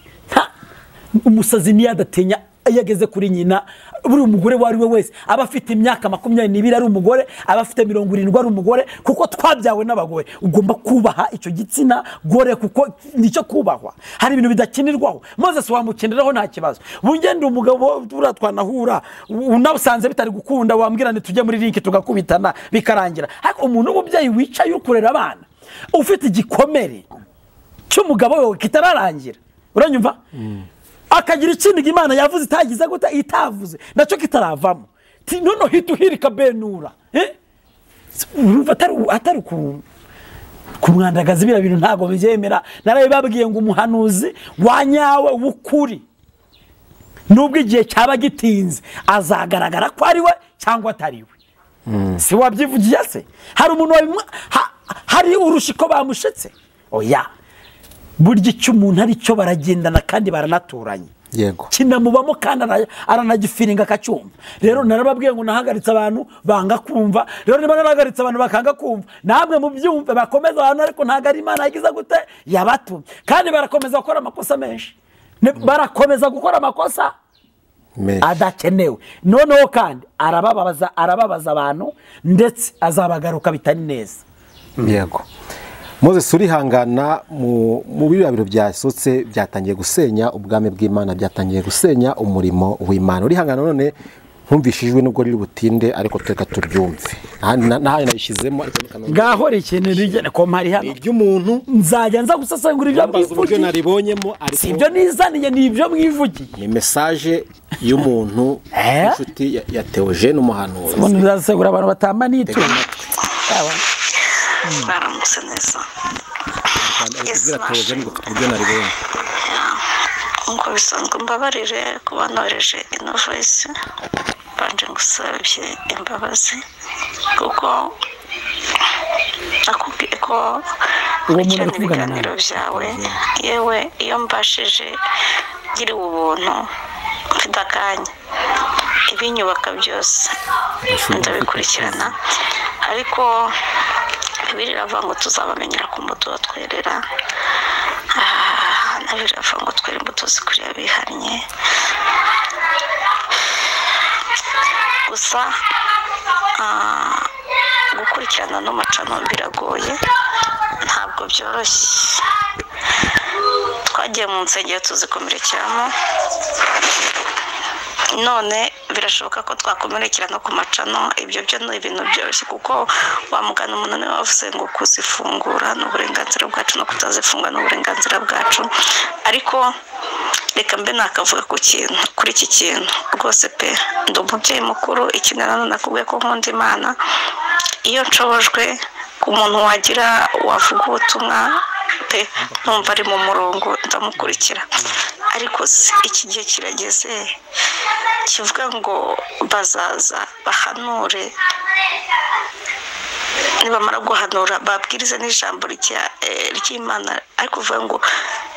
Umusazi niyo adatinya Iyo ageze kuri nyina, buri umugore wari we wese aba afite imyaka 22 ari umugore, aba afite 70 ari umugore, kuko twabyawe n'abagore. Ugomba kubaha icyo gitsina gore kuko nicyo kubahwa. Hari ibintu bidakinirwaho. Moses wamukiniraho nta kibazo. Bungende umugabo turatwanahura unasanze bitari gukunda wambwira nti tujye muri link tugakubitana bikarangira. Ariko umuntu w'umubyeyi wicaye ukurera abana ufite igikomere cy'umugabo we kitararangira, uranyumva? Akagira ikindi Imana yavuze itagize gute itavuze nacyo kitaravamo, none hita uhirika benura urumva atari kumwandagaza. Bira bintu ntago bibyemera. Narabibabwiye ngo umuhanuzi wanyawe w'ukuri nubwo igihe cyaba gitinze azagaragara ko ari we cyangwa atari we. Si wabyivugiye se? Hari umuntu hari urushiko bamushetse? Oya, burya icyo umuntu ari cyo baragendana kandi baranaturanye. Yego, kinamubamo kandi aranagifiringa akacyumva. Rero narababwiye ngo nahagaritse abantu banga kumva. Rero niba narahagaritse abantu bakanga kumva, namwe mubyumve bakomeza abantu, ariko ntago ari Imana yagize gute yabatumye. Kandi barakomeza gukora amakosa menshi, barakomeza gukora amakosa adakenewe. Noneho kandi arababaza abantu ndetse azabagaruka bitari neza. Yego, Moses urihangana mu biriya biro byasotse byatangiye gusenya ubwami bw'Imana, byatangiye gusenya umurimo w'Imana. Urihangana none nkumvishijwe nubwo riri butinde, ariko reka turyumve. Nahandi nayishizemo ariko ngaho ikintu rigene ko mpari hano iby'umuntu nzajya nza gusesengura ibyo mwivugiye naribonyemo, ariko sibyo nizaniye ni ibyo mwivugiye. Ni message y'umuntu inshuti ya Theogene umuhanuzi. Umuntu uzasegura abantu batamba nitu. Baramutse neza. Nkuko bisanzwe mbabarire kuba nohereje ino voice, mbanje ngusabye imbabazi kuko nakubwiye ko nkurikirana ibiganiro byawe. Yewe iyo mbashije ngiriwe ubuntu mfite akanya, ibinyubaka byose ndabikurikirana, ariko Bibiliya iravuga ngo tuzabamenyera ku mbuto batwerera. Na Bibiliya iravuga ngo twere imbuto zikwiriye abihannye. Gusa gukurikirana n'amacano biragoye, ntabwo byoroshye. Twagiye mu nsengero tuzikomerekeramo, none birashoboka ko twakomerekera no ku macano. Ibyo byo ni ibintu byoroshye kuko wamugana umuntu niwe wavuze ngo kuzifungura ni uburenganzira bwacu no kutazifunga ni uburenganzira bwacu. Ariko reka mbe nakavuga ku kintu, kuri iki kintu rwose pe, ndi umubyeyi mukuru. Ikindi nanone nakubwiye ko nkunda Imana. Iyo nshobojwe ku muntu wagira wavuga ubutumwa pe numva ari mu murongo ndamukurikira. Ariko iki gihe kirageze kivuga ngo bazaza bahanure, nibamara guhanura babwirize n'ijambo ry'Imana. Ariko uvuga ngo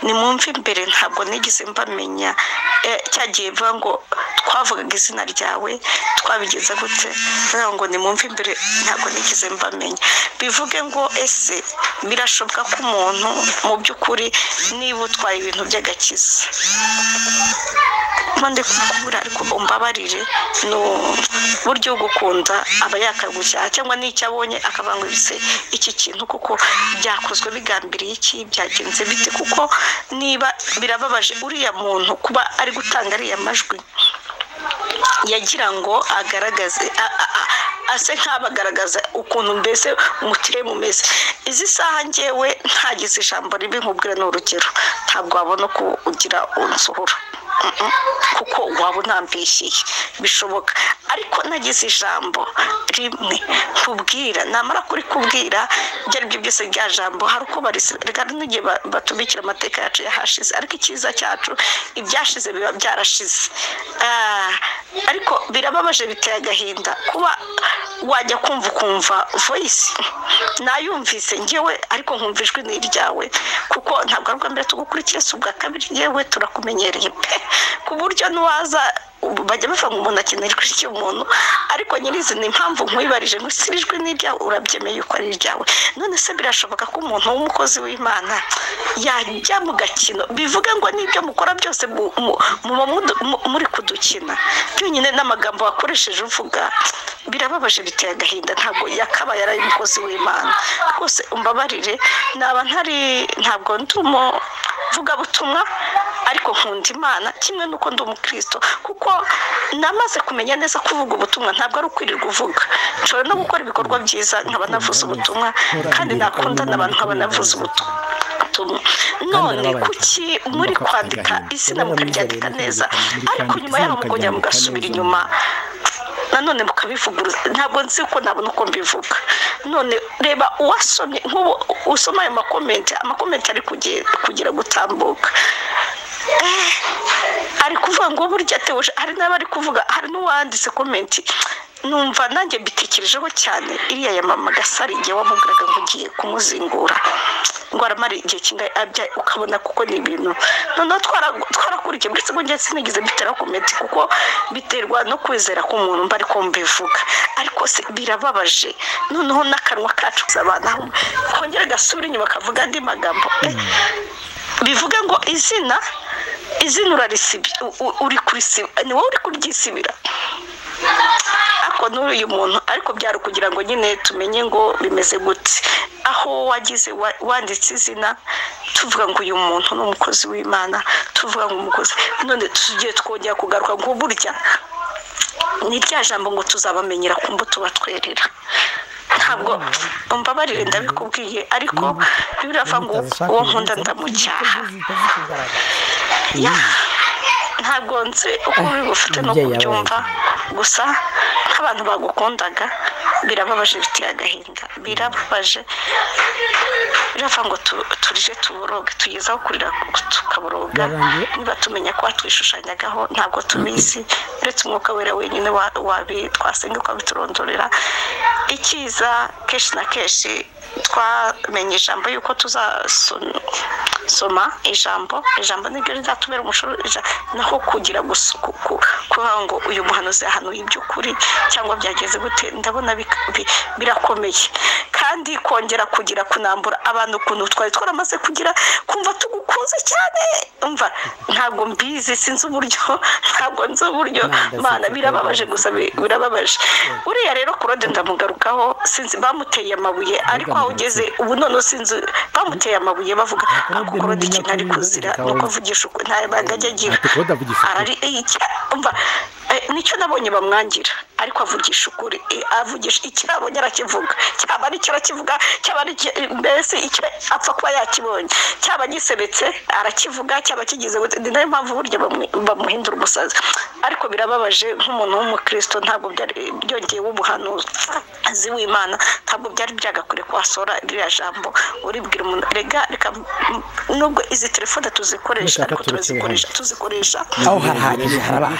nimwumve imbere, ntabwo nigeze mbamenya. Cyagiye bivuga ngo twavugaga izina ryawe twabigeza gute, ngo nimwumve imbere ntabwo nigeze mbamenya. Bivuge ngo ese birashoboka ko umuntu mu by'ukuri niba utwaye ibintu by'agakiza ndi kukubura, ariko umbabarire, ni uburyo gukunda aba yakagushya cyangwa n'icyo abonye akavuga ngo ibise iki kintu kuko byakozwe bigambiriye iki, byagenze bite? Kuko niba birababaje uriya muntu kuba ari gutanga ariya majwi yagira ngo agaragaze ase nk'abagaragaza ukuntu mbese umukire mumeze. Izi saha ngewe ntagize ijambo ribi nkubwira ni urugero, ntabwo wabona ko ugira unsuhura kuko waba unambeshye bishoboka. Ariko nagize ijambo rimwe nkubwira, namara kurikubwira ibyo ari byo byose rya jambo hari uko barisiga n'igihe batubikira amateka yacu yahashize, ariko icyiza cyacu ibyashize biba byarashize. Ariko birababaje biteye agahinda kuba wajya kumva ukumva voice nayumvise ngewe, ariko nkumva ijwi ni iryawe kuko ntabwo ari ubwa mbere tugukurikira, si ubwa kabiri. Yewe turakumenyereye pe, ku buryo n'uwaza bajya bavuga ngo umuntu akenera ijwi ry'umuntu, ariko nyirizina impamvu nkwibarije ngo isi ijwi ni iryawe, urabyemeye yuko ari iryawe. None se birashoboka ko umuntu w'umukozi w'Imana yajya mu gakino, bivuga ngo n'ibyo mukora byose muba muri kudukina byonyine n'amagambo wakoresheje uvuga birababaje, biteye agahinda. Ntabwo yakabaye ari umukozi w'Imana rwose, umbabarire naba ntari, ntabwo ndi umuvugabutumwa, ariko nkunda Imana kimwe n'uko ndi umukristo, kuko namaze kumenya neza kuvuga ubutumwa ntabwo ari ukwirirwa uvuga. Nshobora no gukora ibikorwa byiza nkaba navuze ubutumwa, kandi nakunda n'abantu nkaba navuze ubutumwa. None kuki muri kwandika izina mukaryandika neza, ariko nyuma yaho mukongera mugasubira inyuma nanone mukabivuguruza? Ntabwo nzi uko nabona uko mbivuga. None reba uwasomye nk'ubu usoma ayo makomenti, amakomenti ari kugira gutambuka, ari kuvuga ngo burya Theogene, hari n'abari kuvuga, hari n'uwanditse komenti numva nanjye mbitekerejeho cyane, iriya ya mama Gasari igihe wamubwiraga ngo ugiye kumuzingura ngo aramara igihe kingahe abya, ukabona kuko ni ibintu noneho twarakurikiye ndetse ngo njye sinigeze mbiteraho komenti kuko biterwa no kwizera k'umuntu mba ariko mbivuga, ariko se birababaje. Noneho n'akanwa kacu abantu kongera gasubira inyuma kavuga andi magambo, bivuga ngo izina urarisibye, uri kurisiba, ni wowe uri kuryisibira. Ariko n'uyu muntu, ariko byari kugira ngo nyine tumenye ngo bimeze gute, aho wagize wanditse izina tuvuga ngo uyu muntu ni umukozi w'Imana, tuvuga ngo umukozi, none tugiye twongera kugaruka ngo burya ni rya jambo ngo tuzabamenyera ku mbuto batwerera. Ntabwo umbabarire ndabikubwiye, ariko birava ngo uwo nkunda ndamucyaha. Ntabwo nzi uko uri bufite no kubyumva, gusa nk'abantu bagukundaga birababaje, biteye agahinda, birababaje. Birava ngo turije tuboroge, tugezaho kurira tukaboroga, niba tumenya ko watwishushanyagaho ntabwo tubizi, uretse umwuka wera wenyine wabi twasenga ukabiturondorera. Ikiza kenshi na kenshi twamenye ijambo yuko tuzasoma ijambo, ijambo niryo rizatubera umushoro, naho kugira kuvuga ngo uyu muhanuzi yahanuye iby'ukuri cyangwa byageze gute, ndabona birakomeye. Kandi kongera kugira kunambura abantu ukuntu twari twaramaze kugira kumva tugukunze cyane, umva ntabwo mbizi, sinzi uburyo, ntabwo nzi uburyo Mana, birababaje gusa, birababaje. Uriya rero Claude ndamugarukaho, sinzi bamuteye amabuye, ariko aho ugeze ubu none sinzi bamuteye amabuye bavuga ako Claude ikintu ari kuzira nuko avugisha ukuri, nta banga ajya agira, umva nicyo nabonye bamwangira, ariko avugisha ukuri, avugisha icyo abonye arakivuga, cyaba ari cyo arakivuga, cyaba ari mbese icyo apfa kuba yakibonye, cyaba gisebetse arakivuga, cyaba kigize ni nayo mpamvu burya bamuhindura umusazi. Ariko birababaje nk'umuntu w'umukristo, ntabwo byari byongeye w'ubuhanuzi w'Imana, ntabwo byari byagakwiye kwasora ririya jambo uribwira umuntu. Rega reka nubwo izi telefone tuzikoresha, ariko tuzikoresha aho harahagije, harabaye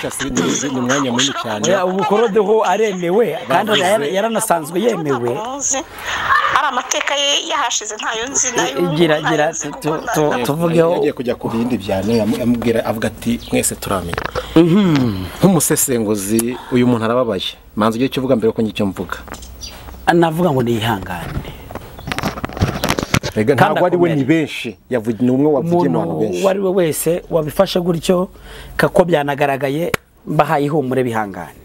ni umwanya munini cyane. Ubu Claude ho aremewe kandi yaranasanzwe yemewe, ari amateka ye yahashize ntayo nzi nayo. Gira tuvugeho yagiye kujya ku bindi byane, amubwira avuga ati mwese turamenya. Nk'umusesenguzi uyu muntu arababaye, manzi ugiye cyo uvuga mbere ko ngicyo mvuga, navuga ngo nihangane. Rega ntabwo ari we, ni benshi yavugiye, ni umwe wavugiye mu bantu benshi. Uwo ari we wese wabifashe gutyo kako byanagaragaye, bahaye ihumure, bihangane,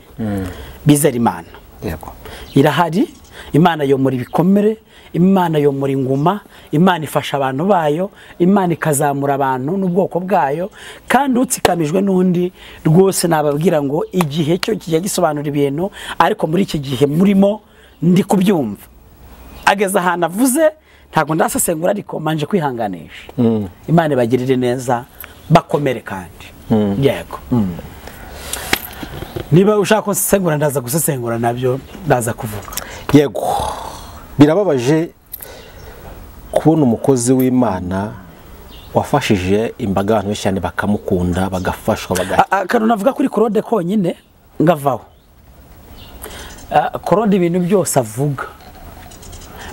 bizera Imana. Yego irahari, Imana yomora ibikomere, Imana yomora inguma, Imana ifasha abantu bayo, Imana ikazamura abantu n'ubwoko bwayo. Kandi utsikamijwe n'undi rwose nababwira ngo igihe cyo kijya gisobanura ibintu, ariko muri iki gihe murimo ndi kubyumva ageze ahantu avuze ntabwo ndasesengura, ariko manje kwihanganisha. Imana ibagirire neza, bakomere kandi. Yego niba ushaka gusesengura ndaza gusesengura nabyo ndaza kuvuga. Yego birababaje kubona umukozi w'Imana wafashije imbaga abantu benshi cyane bakamukunda bagafashwa akantu navuga kuri Claude konyine ngavaho. Claude ibintu byose avuga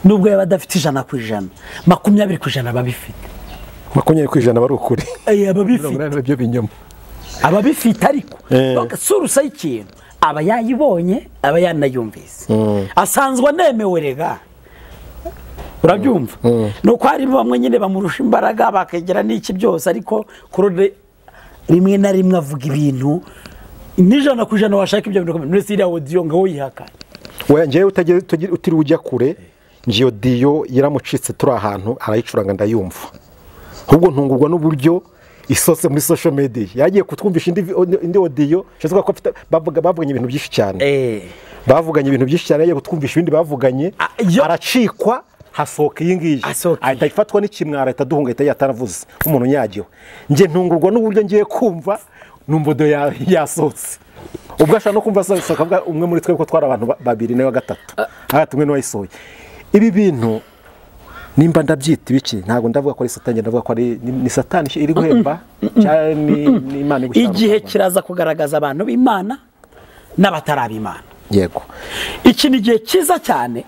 nubwo yaba adafite 100%, 20% babifite, 20% bari ukuri, ababifite byo binyoma. Ababifite ariko source y'ikintu aba yayibonye, aba yanayumvise, asanzwe anemewe rega. Urabyumva? Nuko hari bamwe nyine bamurusha imbaraga bakegera n'iki byose, ariko Claude rimwe na rimwe avuga ibintu 100% washaka ibyo bintu muri siriya audio ngo yihakane. We ngewe utiri ujya kure, ngiyo diyo yaramucitse turi ahantu arayicuranga ndayumva. Ahubwo ntungurwa n'uburyo isose muri social media yagiye kutwumvisha indi audio shazwa ko bavuganye ibintu byinshi cyane. Bavuganye ibintu byinshi cyane, yagiye kutwumvisha ibindi bavuganye, aracikwa hasohoka iyi ngiyi, ahita ifatwa n'ikimwara, ahita duhunga, ahita yataravuze umuntu nyagiwe. Nge ntungurwa n'uburyo ngiye kumva numva do yasohotse. Ubwo ashaka no kumva asohoka avuga umwe muri twe ko twari abantu babiri nawe gatatu, hagati umwe n'uwayisohoye. Ibi bintu nimba ndabyita ibiki, ntabwo ndavuga ko ari satani, ndavuga ko ari ni satani iri guhemba cyane, ni Imana igushyira. Igihe kiraza kugaragaza abantu b'Imana n'abataraba Imana. Yego. Iki ni igihe cyiza cyane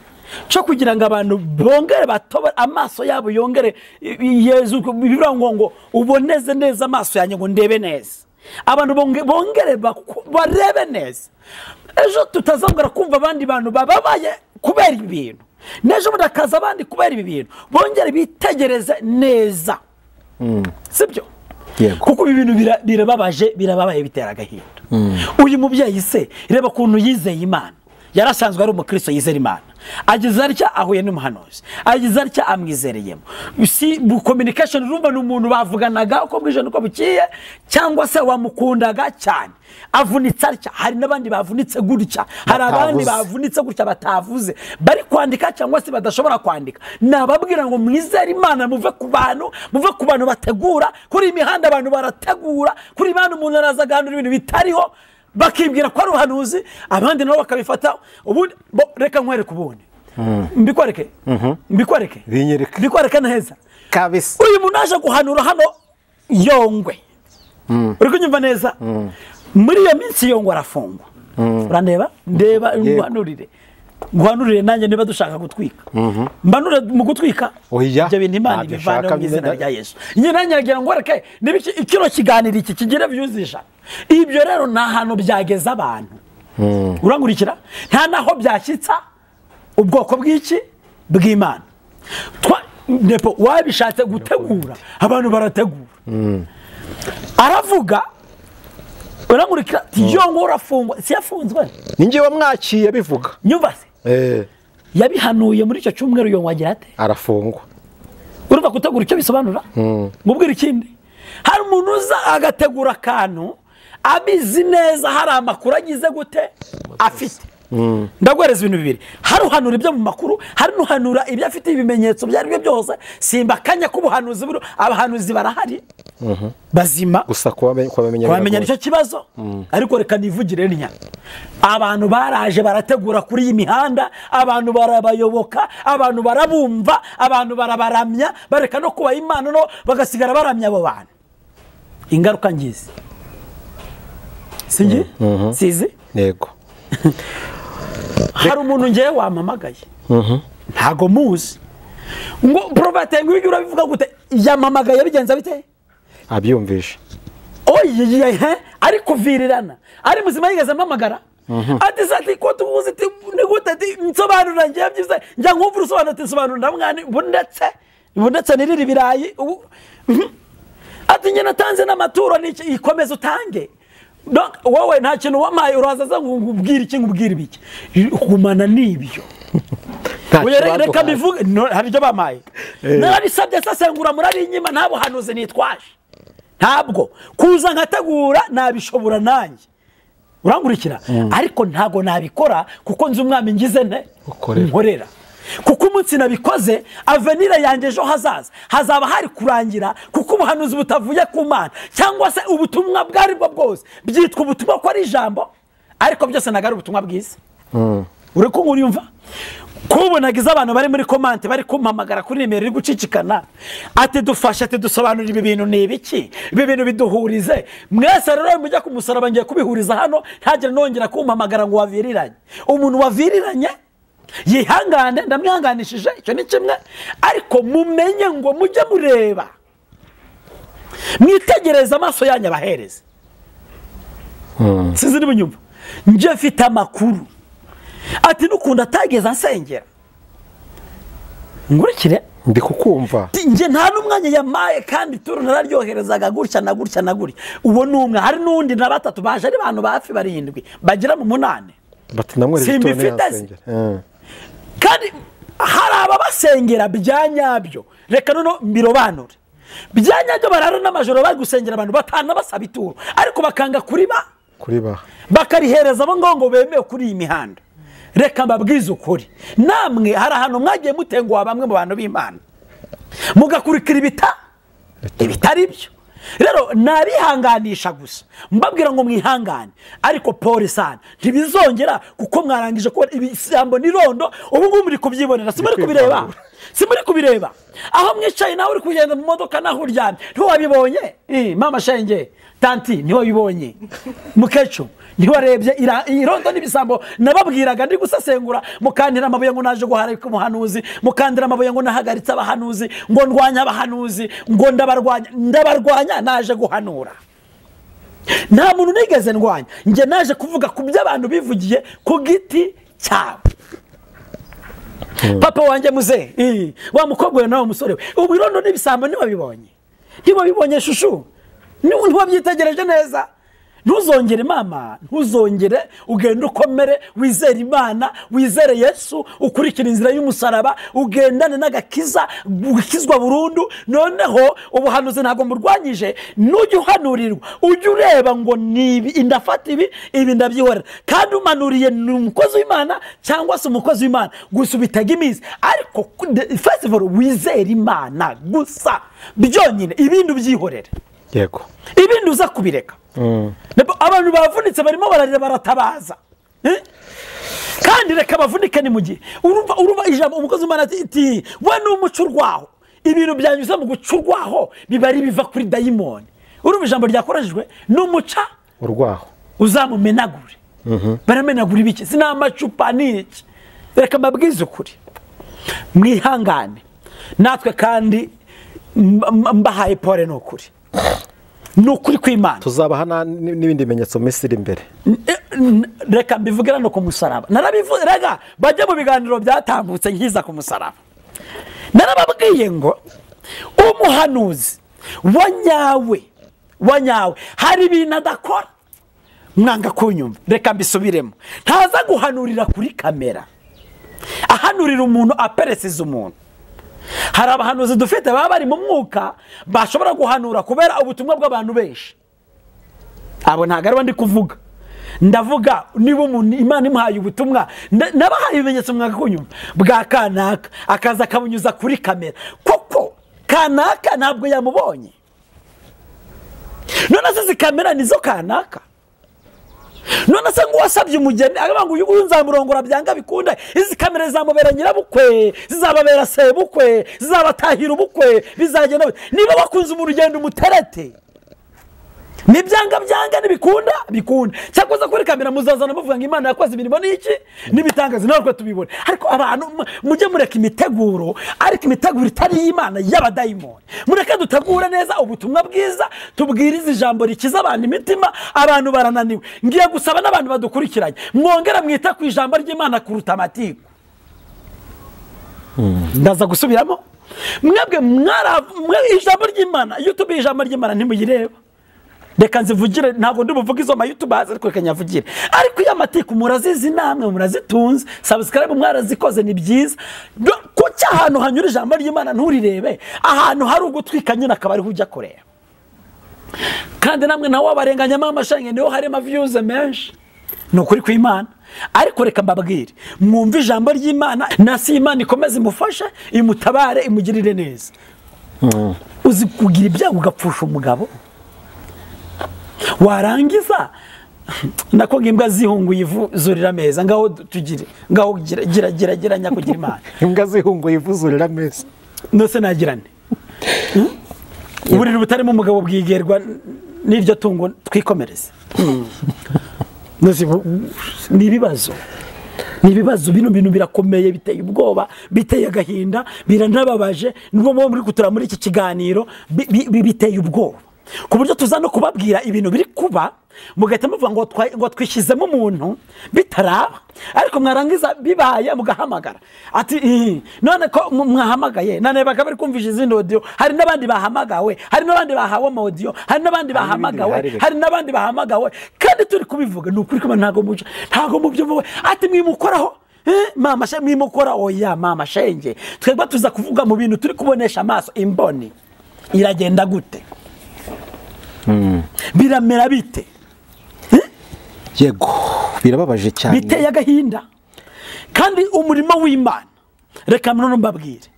cyo kugira ngo abantu bongere batobe amaso yabo, yongere Yezu bivuga ngo uboneze neza amaso yanjye ngo ndebe neza. Abantu bongere barebe neza. Ejo tutazongera kumva abandi bantu bababaye kubera ibintu, n'ejo mudakaza abandi kubera ibi bintu, bongere bitegereze neza. Sibyo? Kuko ibi bintu birababaje, birababaye, bitera agahinda. Uyu mubyeyi se reba ukuntu yizeye Imana. Yarasanzwe ari umukristo yizera Imana. Agize atya ahuye n'umuhanuzi, agize atya amwizereyemo. Si communication, urumva ni umuntu bavuganaga uko bwije nuko bukiye, cyangwa se wamukundaga cyane. Avunitse atya, hari n'abandi bavunitse gutya, hari abandi bavunitse gutya batavuze, bari kwandika cyangwa se badashobora kwandika. Nababwira ngo mwizere Imana, muve ku bantu, muve ku bantu bategura kuri imihanda, abantu barategura kuri imana, umuntu araza agahanura ibintu bitariho bakibwira ko ari ubuhanuzi, abandi nabo bakabifata. Ubundi reka nkwereke ubundi mbikwereke, mbikwereke, mbikwereke neza kabisa. Uyu muntu aje guhanura hano Yongwe, uri kunyumva neza? Muri iyo minsi Yongwe arafungwa. Urandeba? Ndeba nguhanurire, nguhanurire nanjye niba dushaka gutwika, mbanure mu gutwika ibyo bintu Imana ibivana mu izina rya Yesu. Nyine nanjye nagira ngo reke niba ikiro kiganiro iki kigira views 100. Ibyo rero nta hantu byageza abantu. Urangurikira? Nta naho byashyitsa ubwoko bw'iki bw'Imana. Nepo wabishatse gutegura, abantu barategura. Aravuga, urangurikira, Yongwe urafungwa, si yafunzwe. Ninjye wamwakiye bivuga. Nyumva se? Yabihanuye muri icyo cyumweru Yongwe agira ate? Arafungwa. Urumva gutegura icyo bisobanura? Ngubwira ikindi. Hari umuntu uza agategura akantu abizi neza, hari amakuru agize gute afite. Ndaguhereza ibintu bibiri, hari uhanura ibyo mu makuru, hari n'uhanura ibyo afite ibimenyetso byari byo byose. Simba akanya k'ubuhanuzi, abahanuzi barahari bazima, gusa kubamenya nicyo kibazo. Ariko reka nivugire nnya, abantu baraje barategura kuri iyi mihanda, abantu barabayoboka, abantu barabumva, abantu barabaramya, bareka no kubaha Imana, no bagasigara baramya abo bantu. Ingaruka ngizi singi sizi. Yego. Hari umuntu ngewe wamamagaye, ntago muzi, ngo prophet ngo ibyo urabivuga gute? Yamamagaye bigenza bite? Abyumvishe. Oye, ari kuvirirana, ari muzima yigeze amamagara. Ati sati ko tuvuze ni gute ati nsobanura ngiye byize njya nkumva urusobanura ati nsobanura mwana bundetse nirira ibirayi. Ati njye natanze n'amaturo n'iki, ikomeza utange. Donc wowe nta kintu wamaye, uraza za ngubwira iki ngubwira ibiki, kumana nibyo. Reka mbivuge, hari ibyo bamaye narabisabye, sasengura murabinyima, nta buhanuzi nitwaje, ntabwo kuza nkategura nabishobora nanjye, urangurikira? Ariko ntago nabikora kuko nzi umwami ngize nte nkorera. Kuko umunsi nabikoze avenir yanjye ejo hazaza hazaba hari kurangira, kuko ubuhanuzi butavuye ku Mana cyangwa se ubutumwa bwari bwo bwose byitwa ubutumwa ko ari ijambo, ariko byose nagari ubutumwa bwiza. Uri kunyumva? Kubonagiza abantu bari muri comment bari kumpamagara kuri nimero iri gucicikana, ati dufashe, ati dusobanurire ibi bintu ni ibiki, ibi bintu biduhurize. Mwese rero mujya ku musaraba ngiye kubihuriza hano, ntagire nongera kumpamagara ngo waviriranye. Umuntu waviriranye yihangane, ndamwihanganishije, icyo ni kimwe, ariko mumenye ngo mujye mureba, mwitegereze amaso yanyu abahereze. Sinzi niba unyumva. Njye mfite amakuru ati n'ukuntu atageze ansengera. Ngurikire ndi kukumva. Njye nta n'umwanya yamaye kandi ituro nararyoherezaga gutya na gutya na gutya. Uwo ni umwe, hari n'undi na batatu baje ari abantu bafi barindwi bagera mu 8. Bati namwereje ituro ntiyasengera. Kandi hari ababasengera bya nyabyo. Reka noneho mbirobanure. Bya nyabyo barara n'amajoro bari gusengera abantu batana basaba ituro, ariko bakanga kuriba bakarihereza abo ngo bemewe kuri iyi mihanda. Reka mbabwize ukuri, namwe hari ahantu mwagiye mutenguha bamwe mu bantu b'Imana mugakurikira ibitari byo. Rero nabihanganisha gusa mbabwira ngo mwihangane, ariko pole sana ntibizongera kuko mwarangije kubona ibisambo n'irondo. Ubu ngubu muri kubyibonera, si muri kubireba, si muri kubireba. Aho mwicaye nawe uri kugenda mu modoka naho uryamye ntiwabibonye. Mama shenge tanti ntiwabibonye, mukecuru ntiwarebye irondo n'ibisambo nababwiraga ndi gusesengura. Mukandira amabuye ngo naje guharika umuhanuzi, mukandira amabuye ngo nahagaritse abahanuzi, ngo ndwanya abahanuzi, ngo ndabarwanya. Ndabarwanya naje guhanura. Nta muntu nigeze ndwanya. Njye naje kuvuga ku byo abantu bivugiye ku giti cyabo. Papa wanjye muze, wa mukobwa we nawe musore we, ubu irondo n'ibisambo ntiwabibonye, ntiwabibonye shushu, ntiwabyitegereje neza. Ntuzongere mama, ntuzongere, ugende ukomere, wizere Imana, wizere Yesu, ukurikira inzira y'umusaraba, ugendane n'agakiza, ukizwa burundu. Noneho ubuhanuzi ntabwo murwanyije, nujya uhanurirwa ujye ureba ngo nibi indafata ibi, ibi ndabyihorera. Kandi umanuriye ni umukozi w'Imana cyangwa se umukozi w'Imana gusa ubitega iminsi, ariko first of all wizere Imana gusa byonyine, ibindi ubyihorere. Yego, ibindi uza kubireka. Abantu bavunitse barimo bararira baratabaza. Kandi reka bavunike ni mu gihe urumva ijambo umukozi w'Imana ati we ni umuco urwaho, ibintu byanyuze mu gucurwaho biba ari biva kuri dayimoni. Urumva ijambo ryakoreshejwe ni umuca urwaho uzamumenagure. Baramenagura ibiki? Si n'amacupa n'iki. Reka mbabwize ukuri, mwihangane natwe kandi mbahaye pole. Ni ukuri, ni ukuri kw'Imana. Tuzabaha n'ibindi bimenyetso mu minsi iri imbere. Reka mbivuge no ku musaraba. Narabivuze, rega bajya mu biganiro byatambutse nkiza ku musaraba. Narababwiye ngo umuhanuzi wa nyawe hari ibintu adakora. Mwanga kunyumva, reka mbisubiremo. Ntaza guhanurira kuri kamera, ahanurira umuntu aperesiza umuntu. Hari abahanuzi dufite baba bari mu mwuka bashobora guhanura kubera ubutumwa bw'abantu benshi. Abo ntabwo ari ndi kuvuga, ndavuga niba umuntu Imana imuhaye ubutumwa, nabahaye ibimenyetso mwaka kunyumva bwa kanaka, akaza akabunyuza kuri kamera, koko kanaka ntabwo yamubonye. None se izi kamera nizo kanaka? None se ngo wasabye umugeni akavuga ngo uyu nzamurongora byanga bikunda, izi kamera zizamubera nyirabukwe, zizababera sebukwe, zizabatahira ubukwe, bizagenda. Niba wakunze umuntu ugenda umuterete, nibyanga byanga, nibikunda bikunda. Cyakoze kuri kamera muzazana muvuga ngo Imana yakoze imirimo n'iki n'ibitangaza, natwe tubibone. Ariko abantu mujye mureka imiteguro, ariko imiteguro itari y'Imana y'abadayimoni. Mureke dutegure neza ubutumwa bwiza, tubwirize ijambo rikiza abantu imitima. Abantu barananiwe. Ngiye gusaba n'abantu badukurikiranye, mwongera mwita ku ijambo ry'Imana kuruta amatiku. Ndaza gusubiramo, mwebwe ijambo ry'Imana, YouTube ijambo ry'Imana ntimuyireba. Reka nzivugire, ntabwo ndi buvuge izo ma YouTube ariko reka nyavugire. Ariko iyo amatiku murazizi namwe murazitunze, subscribe mwarazikoze, ni byiza. Kuki ahantu hanyura ijambo ry'Imana nturirebe? Ahantu hari ugutwika nyine akaba ariho ujya kureba. Kandi namwe nawe wabarenganya mama shenge, niho harimo views menshi. Ni ukuri kw'Imana. Ariko reka mbabwire, mwumve ijambo ry'Imana, nasi Imana ikomeze imufashe, imutabare, imugirire neza. Uzi kugira ibyago ugapfusha umugabo, warangiza nako imbwa zihunguye ivu zurira ameza. Ngaho tugire, ngaho gira gira gira nyakugira Imana. Imbwa zihunguye ivu zurira ameza. Nose nagirane uburiri butarimo umugabo bwigerwa n'iryo tungo, twikomereze. Ni ibibazo, ni ibibazo. Bino bintu birakomeye, biteye ubwoba, biteye agahinda, biranababaje. Nubwo muba muri gutura muri iki kiganiro, biteye ubwoba. ku buryo tuza no kubabwira ibintu biri kuba mugahita muvuga ngo twishyizemo umuntu bitaraba, ariko mwarangiza bibaye mugahamagara ati none ko mwahamagaye nanebaga bari kumvisha izindi audio, hari n'abandi bahamagawe, hari n'abandi bahawe ama audio, hari n'abandi bahamagawe, hari n'abandi bahamagawe, kandi turi kubivuga ni ukuri ko ntago muca, ntago mubyumva ati mwimukoraho mama she mwimukora. Oya mama shenge, twebwe tuza kuvuga mu bintu turi kubonesha amaso, imboni iragenda gute, biramera bite? Yego birababaje cyane, biteye agahinda. Kandi umurimo w'Imana reka none mbabwire,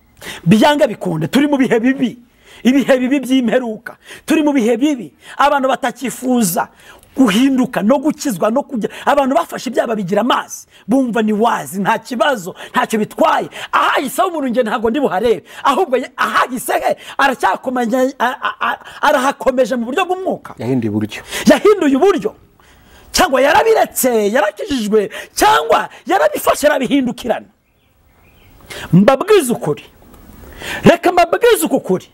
byanga bikunde turi mu bihe bibi, ibihe bibi by'imperuka, turi mu bihe bibi abantu batakifuza guhinduka no gukizwa no kujya. Abantu bafashe ibyaba bigira amazi, bumva ni wazi nta kibazo ntacyo bitwaye. Ahahise umuntu nge ntago ndi buharebe, ahubwo ahahise he aracyakomanya, arahakomeje mu buryo bw'umwuka, yahinduye uburyo, cyangwa yarabiretse yarakijijwe, cyangwa yarabifashe arabihindukirana. Mbabwize ukuri, reka mbabwize ukuri,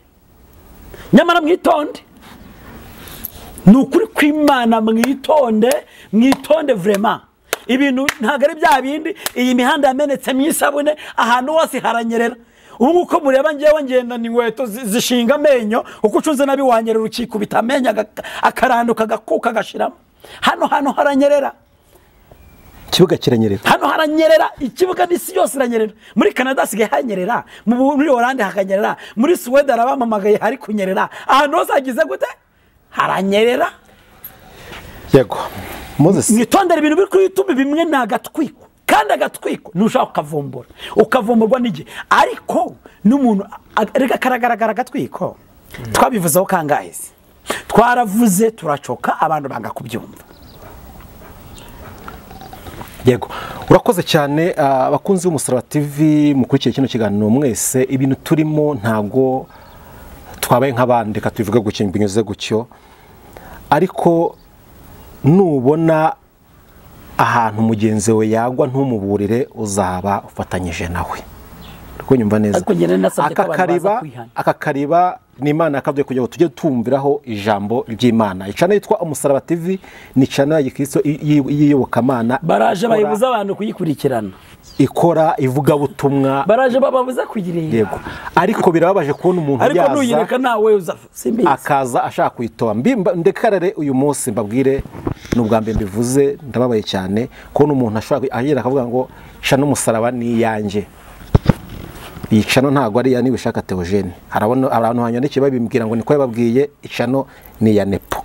nyamara mwitonde, ni ukuri kw'Imana, mwitonde, mwitonde vraiment. Ibintu ntago ari bya bindi, iyi mihanda yamenetse mu isabune ahantu hose haranyerera. Ubu nguko mureba ngewe ngenda ni inkweto zishinga amenyo, uko ucunze nabi wanyerera ukikubita amenyo akaranduka agakuka agashiramo. Hano hano haranyerera, ikibuga kiranyerera, hano haranyerera, ikibuga n'isi yose iranyerera. Muri Canada hasigaye hanyerera, muri Hollande hakanyerera, muri Suwede arabamamagaye hari kunyerera, ahantu hose hagize gute haranyerera. Yego Moses, mwitondere ibintu biri kuri YouTube bimwe ni agatwiko, kandi agatwiko ntushaka ukavumbura, ukavumburwa n'igihe. Ariko n'umuntu reka karagaragara agatwiko, twabivuzeho kangahe se? Twaravuze turacoka, abantu banga kubyumva. Yego urakoze cyane abakunzi b'Umusaraba TV mukurikiye kino kiganiro mwese. Ibintu turimo ntago twabaye nk'abandi, reka tubivuge gutyo binyuze gutyo, ariko nubona ahantu mugenzi we yagwa ntumuburire, uzaba ufatanyije nawe. Kunyumva neza. Aka kariba ni Imana akaduye kugira ngo tujye tumviraho ijambo ry'Imana. Icana yitwa Umusaraba TV ni cana ya Gikristo yiyobokamana. Baraje bayibuza abantu kuyikurikirana, ikora ivuga butumwa, baraje bababuza kugirira. Yego ariko birababaje kubona umuntu yaza, ariko nuyireka nawe uza simbizi akaza ashaka kuyitoba. Ndekarare uyu munsi mbabwire, n'ubwa mbere mbivuze ndababaye cyane kubona umuntu ashaka agera akavuga ngo cana umusaraba ni yanjye. Iyi cano ntago ari ya Nibishaka Theogene. Harabona abantu hanyandikiye babimbwira ngo niko yababwiye, icano ni ya Nepo.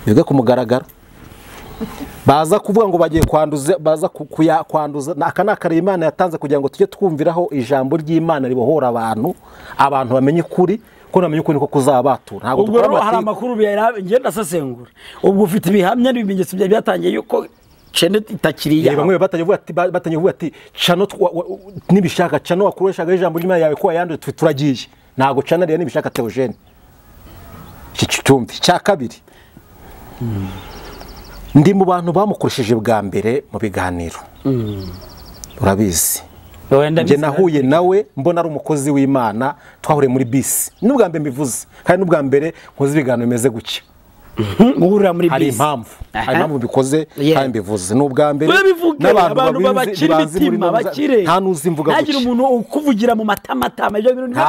Bivuge ku mugaragaro. Baza kuvuga ngo bagiye kwanduza, baza kwanduza. Aka nakare Imana yatanze kugira ngo tujye twumviraho ijambo ry'Imana ribohora abantu, abantu bamenye ukuri, ko namenye ukuri niko kuzabatura. Ntago dukora amateka. Hari amakuru ngenda sasengura. Ubwo ufite ibihamya n'ibimenyetso byatangiye yuko chene itakiriya. Bamwe batangiye kuvuga ati cano Nibishaka, cano wakoreshaga ijambo ry'Imana yawe ko wayanduye turagiye. Ntago cana rero Nibishaka Theogene. Iki cyumvi cya kabiri. Ndi mu bantu bamukoresheje bwa mbere mu biganiro. Urabizi. Nje nahuye nawe mbona ari umukozi w'Imana, twahuriye muri bisi. N'ubwa mbere mbivuze, kandi n'ubwa mbere nkoze ibiganiro bimeze gutya. Muhurira muri bisi. Hari impamvu. Hari impamvu mbikoze kandi mbivuze. N'ubwa mbere n'abantu babakira imitima bakire. Nta nuzi mvuga gutya. Ntagira umuntu ukuvugira mu matamatama ibyo bintu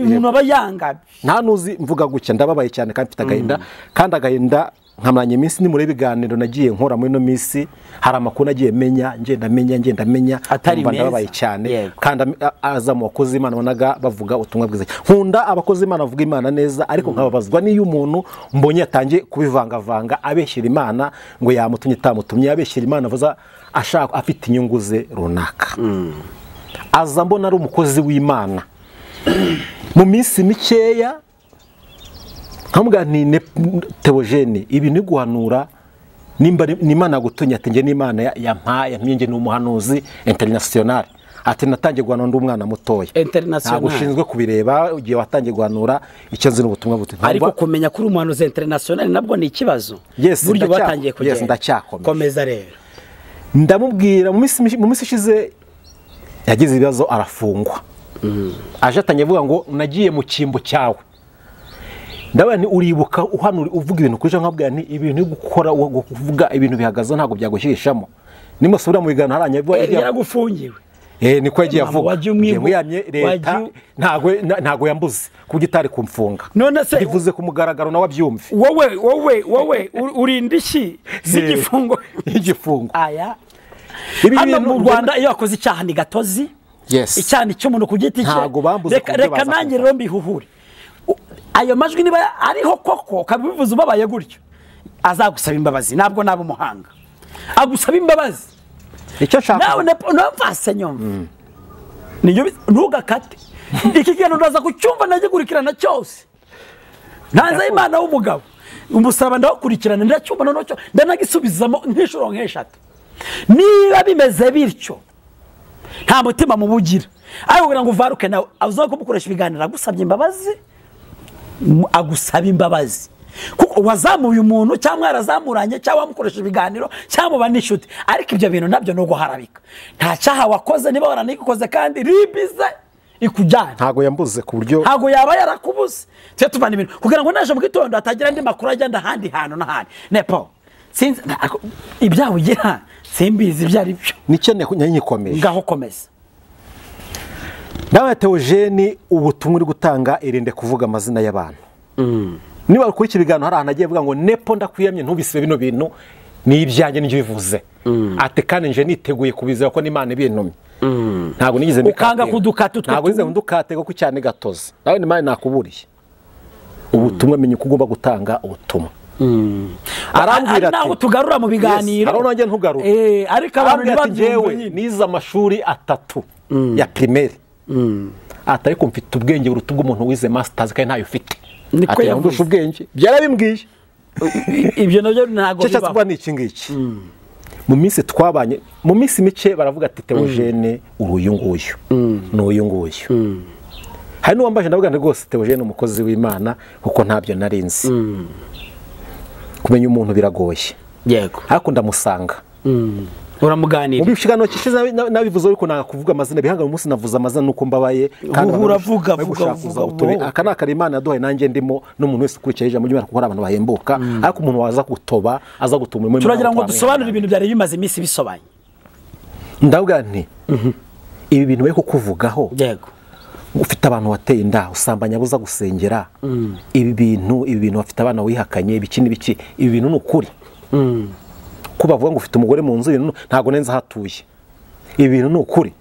umuntu aba yanga. Nta nuzi mvuga gutya, ndababaye cyane kandi mfite agahinda, kandi agahinda nkamranye iminsi ni muri biganiro nagiye nkora muri no minsi, hari amakuru nagiye menya, ngenda menya atari meza, ndababaye cyane. Kandi aza mu bakozi Imana bonaga bavuga ubutumwa bwiza. Nkunda abakozi Imana bavuga Imana neza, ariko nkababazwa niyo umuntu mbonye yatangiye kubivangavanga abeshyira Imana ngo yamutumye tamutumye, abeshyira Imana avuza ashaka afite inyungu ze runaka. Aza mbona ari umukozi w'Imana mu minsi mikeya nkamubwira nti Theogene ibi ni guhanura, nimba n'Imana gutunya ati nge n'Imana yampaye nge ni umuhanuzi international, ati natangiye guhanura ndi umwana mutoya international, ntabwo ushinzwe kubireba ugiye watangiye guhanura icyo nzi n'ubutumwa buti. Ariko kumenya kuri umuhanuzi international nabwo ni ikibazo. Buryo batangiye kugenda. Yes, ndacyakomeza. Komeza rero. Ndamubwira mu minsi ishize yagize ibibazo arafungwa. Aje atangiye avuga ngo nagiye mu cyimbo cyawe. Ndabona ni uribuka uhanura uvuga ibintu kuri nkabwira nti ibintu gukora kuvuga ibintu bihagaze ntabwo byagushyirishamo. Nimusubira mu biganiro haranya yaragufungiwe. Niko yagiye avuga. Yamye leta ntago yambuze kuko itari kumfunga. None se bivuze ku mugaragaro nawe abyumve. Wowe urinda iki z'igifungo? Igifungo. Aya. Hano mu Rwanda iyo wakoze icyaha ni gatozi. Yes. Icyaha ni cy'umuntu ku giti cye. Reka nanjye rero mbihuhure. Ayo majwi niba ariho koko kabivuze ubabaye gutyo azagusaba imbabazi, ntabwo naba umuhanga. Agusaba imbabazi. Icyo nshaka nawe nopfase nyumva. Niyo ntugakate. Iki kintu ndaza kucyumva nagikurikirana cyose. Ntanze Imana w'umugabo. Umusaraba ndakurikirana ndacyumva noneho cyo ndanagisubizamo nk'inshuro nk'eshatu. Niba bimeze bityo nta mutima mubugira. Ariko kugira ngo uvaruke nawe aza kumukoresha ibiganiro agusabye imbabazi, agusaba imbabazi. Kuko wazamuye umuntu cyangwa yarazamuranye cyangwa wamukoresha ibiganiro cyangwa muba n'inshuti, ariko ibyo bintu nabyo no guharabika. Nta cyaha wakoze niba waranikoze kandi ribize ikujyana. Ntago yambuze ku buryo ntago yaba yarakubuze. Twe tuvana ibintu kugira ngo naje mu gitondo atagira andi makuru agenda ahandi hantu n'ahandi. Nepo sinzi ibyawe ugira simbizi ibyo ari byo. Nicyo nyikomeje. Ngaho komeza. Nawe Theogene ubutumwa uri gutanga irinde kuvuga amazina y'abantu. Niba kuri iki biganiro hari ahantu agiye avuga ngo Nepo ndakwiyamye ntubisibe bino bintu ni ibyanjye n'ibyo bivuze. Ati kandi nje niteguye kubizera ko n'Imana ibintumye. Ntago nigeze mbikata. Ukanga kudukata utwo. Ntago nigeze ndukate kuko cyane gatozi. Nawe n'Imana nakuburiye. Ubutumwa menye uko ugomba gutanga ubutumwa. Arambwira ati naho tugarura mu biganiro. Haro nanjye ntugarura. Ariko abantu ntibabyumve. Nize amashuri 3 ya primaire. Ati ariko mfite ubwenge buruta ubw'umuntu wize masters kandi ntayo ufite. Niko yavuze ubwenge byarabimbwiye. Ibyo nabyo ntago bibaho. Cyo ni iki ngiki. Mu minsi twabanye, mu minsi mike baravuga ati Theogene uruyu nguyu. N'uyu nguyu. Hari n'uwambaje ndavuga nti rwose Theogene umukozi w'Imana kuko ntabyo narinzi. Kumenya umuntu biragoye. Yego. Ariko ndamusanga. Uramuganira. Mu biganiro kishize nabivuze ariko nanga kuvuga amazina bihanga umunsi navuze amazina nuko mbabaye kandi uravuga vuga. Aka nakari Imana yaduhaye nanjye ndimo n'umuntu wese ukurikiye ijambo ry'Imana kuko hari abantu bahembuka ariko umuntu waza gutoba aza gutuma umwe. Turagira ngo dusobanure ibintu byari bimaze iminsi bisobanye. Ndavuga nti ibi bintu bari kukuvugaho. Yego. Ufite abantu wateye inda usambanya buza gusengera. Ibi bintu bafite abana wihakanye ibiki n'ibiki ibi bintu ni ukuri. Ko bavuga ngo ufite umugore mu nzu ntago nenza hatuye. Ibi bintu ni ukuri.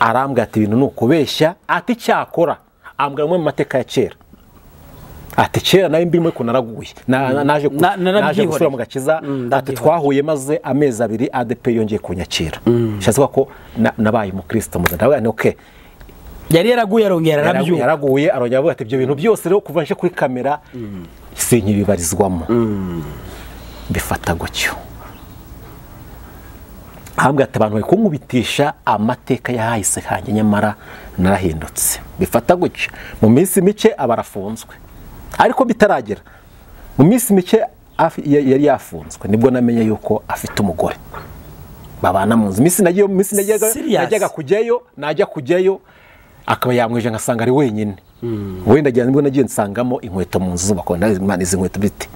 Arambwira ati ibintu ni ukubeshya, ati cyakora ambwira mu mateka ya kera. Ati kera nayo mbirimo ko naraguye. Naje gusubira mu gakiza ati twahuye maze amezi 2 ADP yongeye kunyakira. Shatse ko nabaye umukristo muzima. Ndavuga nti okay. Yari yaraguye arongera arabyuka. Yaraguye arongera avuga ati ibyo bintu byose rero kuva nje kuri kamera sinkibibarizwamo. Bifata gutyo. Ahambwe ati abantu bari kunkubitisha amateka yahise kanjye nyamara narahindutse. Bifata gutyo. Mu minsi mike abarafunzwe. Ariko bitaragera. Mu minsi mike yari yafunzwe nibwo namenye yuko afite umugore. Babana mu nzu. Minsi nagiye minsi najyaga kujyayo, najya kujyayo akaba yamweje ngasanga ari wenyine. Wenda nagiye nibwo nagiye nsangamo inkweto mu nzu bakora Imana izi nkweto bite.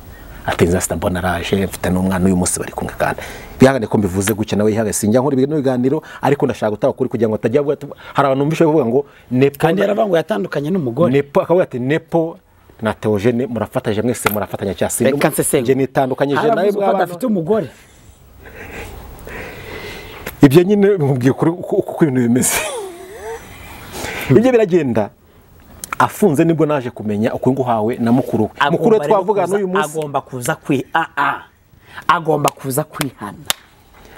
Atinza sita mbona raje mfite n'umwana uyu munsi bari kumwe kandi bihangane ko mbivuze gutya nawe yihagaze sinjya nkora ibintu biganiro ariko ndashaka gutaka kuri kugira ngo atajya avuga hari abantu mbishe bavuga ngo Nepo kandi yaravuga ngo yatandukanye n'umugore. Nepo akavuga ati Nepo na Theogene murafatanyije mwese murafatanya cyase. Reka nge nitandukanyije nawe bwa adafite umugore. Ibyo nyine mubwiye kuri uko ibintu bimeze. Ibyo biragenda. Afunze nibwo naje kumenya uko nguhawe na mukuru we. Mukuru we twavuga n'uyu munsi agomba kuza kwi agomba kuza kwihana.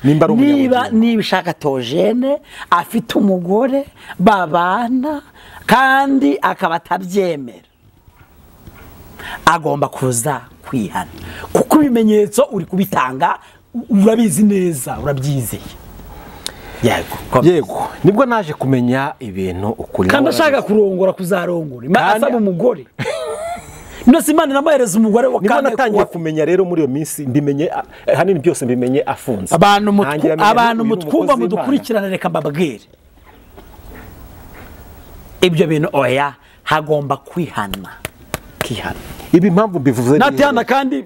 Nimba ari umunyabugeni. Niba ishaka Theogene afite umugore babana kandi akaba atabyemera. Agomba kuza kwihana. Kuko ibimenyetso uri kubitanga urabizi neza urabyizeye. Yego. Yego nibwo naje kumenya ibintu ukuri. Kandi ashaka kurongora kuzarongora. Imana asaba umugore. Nose Imana inamuhereza umugore wa kane. Nibwo natangiye kumenya rero muri iyo minsi mbimenye hanini byose mbimenye afunze. Abantu mutwumva mudukurikirana reka mbabwire. Ibyo bintu oya hagomba kwihana. Akihana. Ibi impamvu mbivuze natihana kandi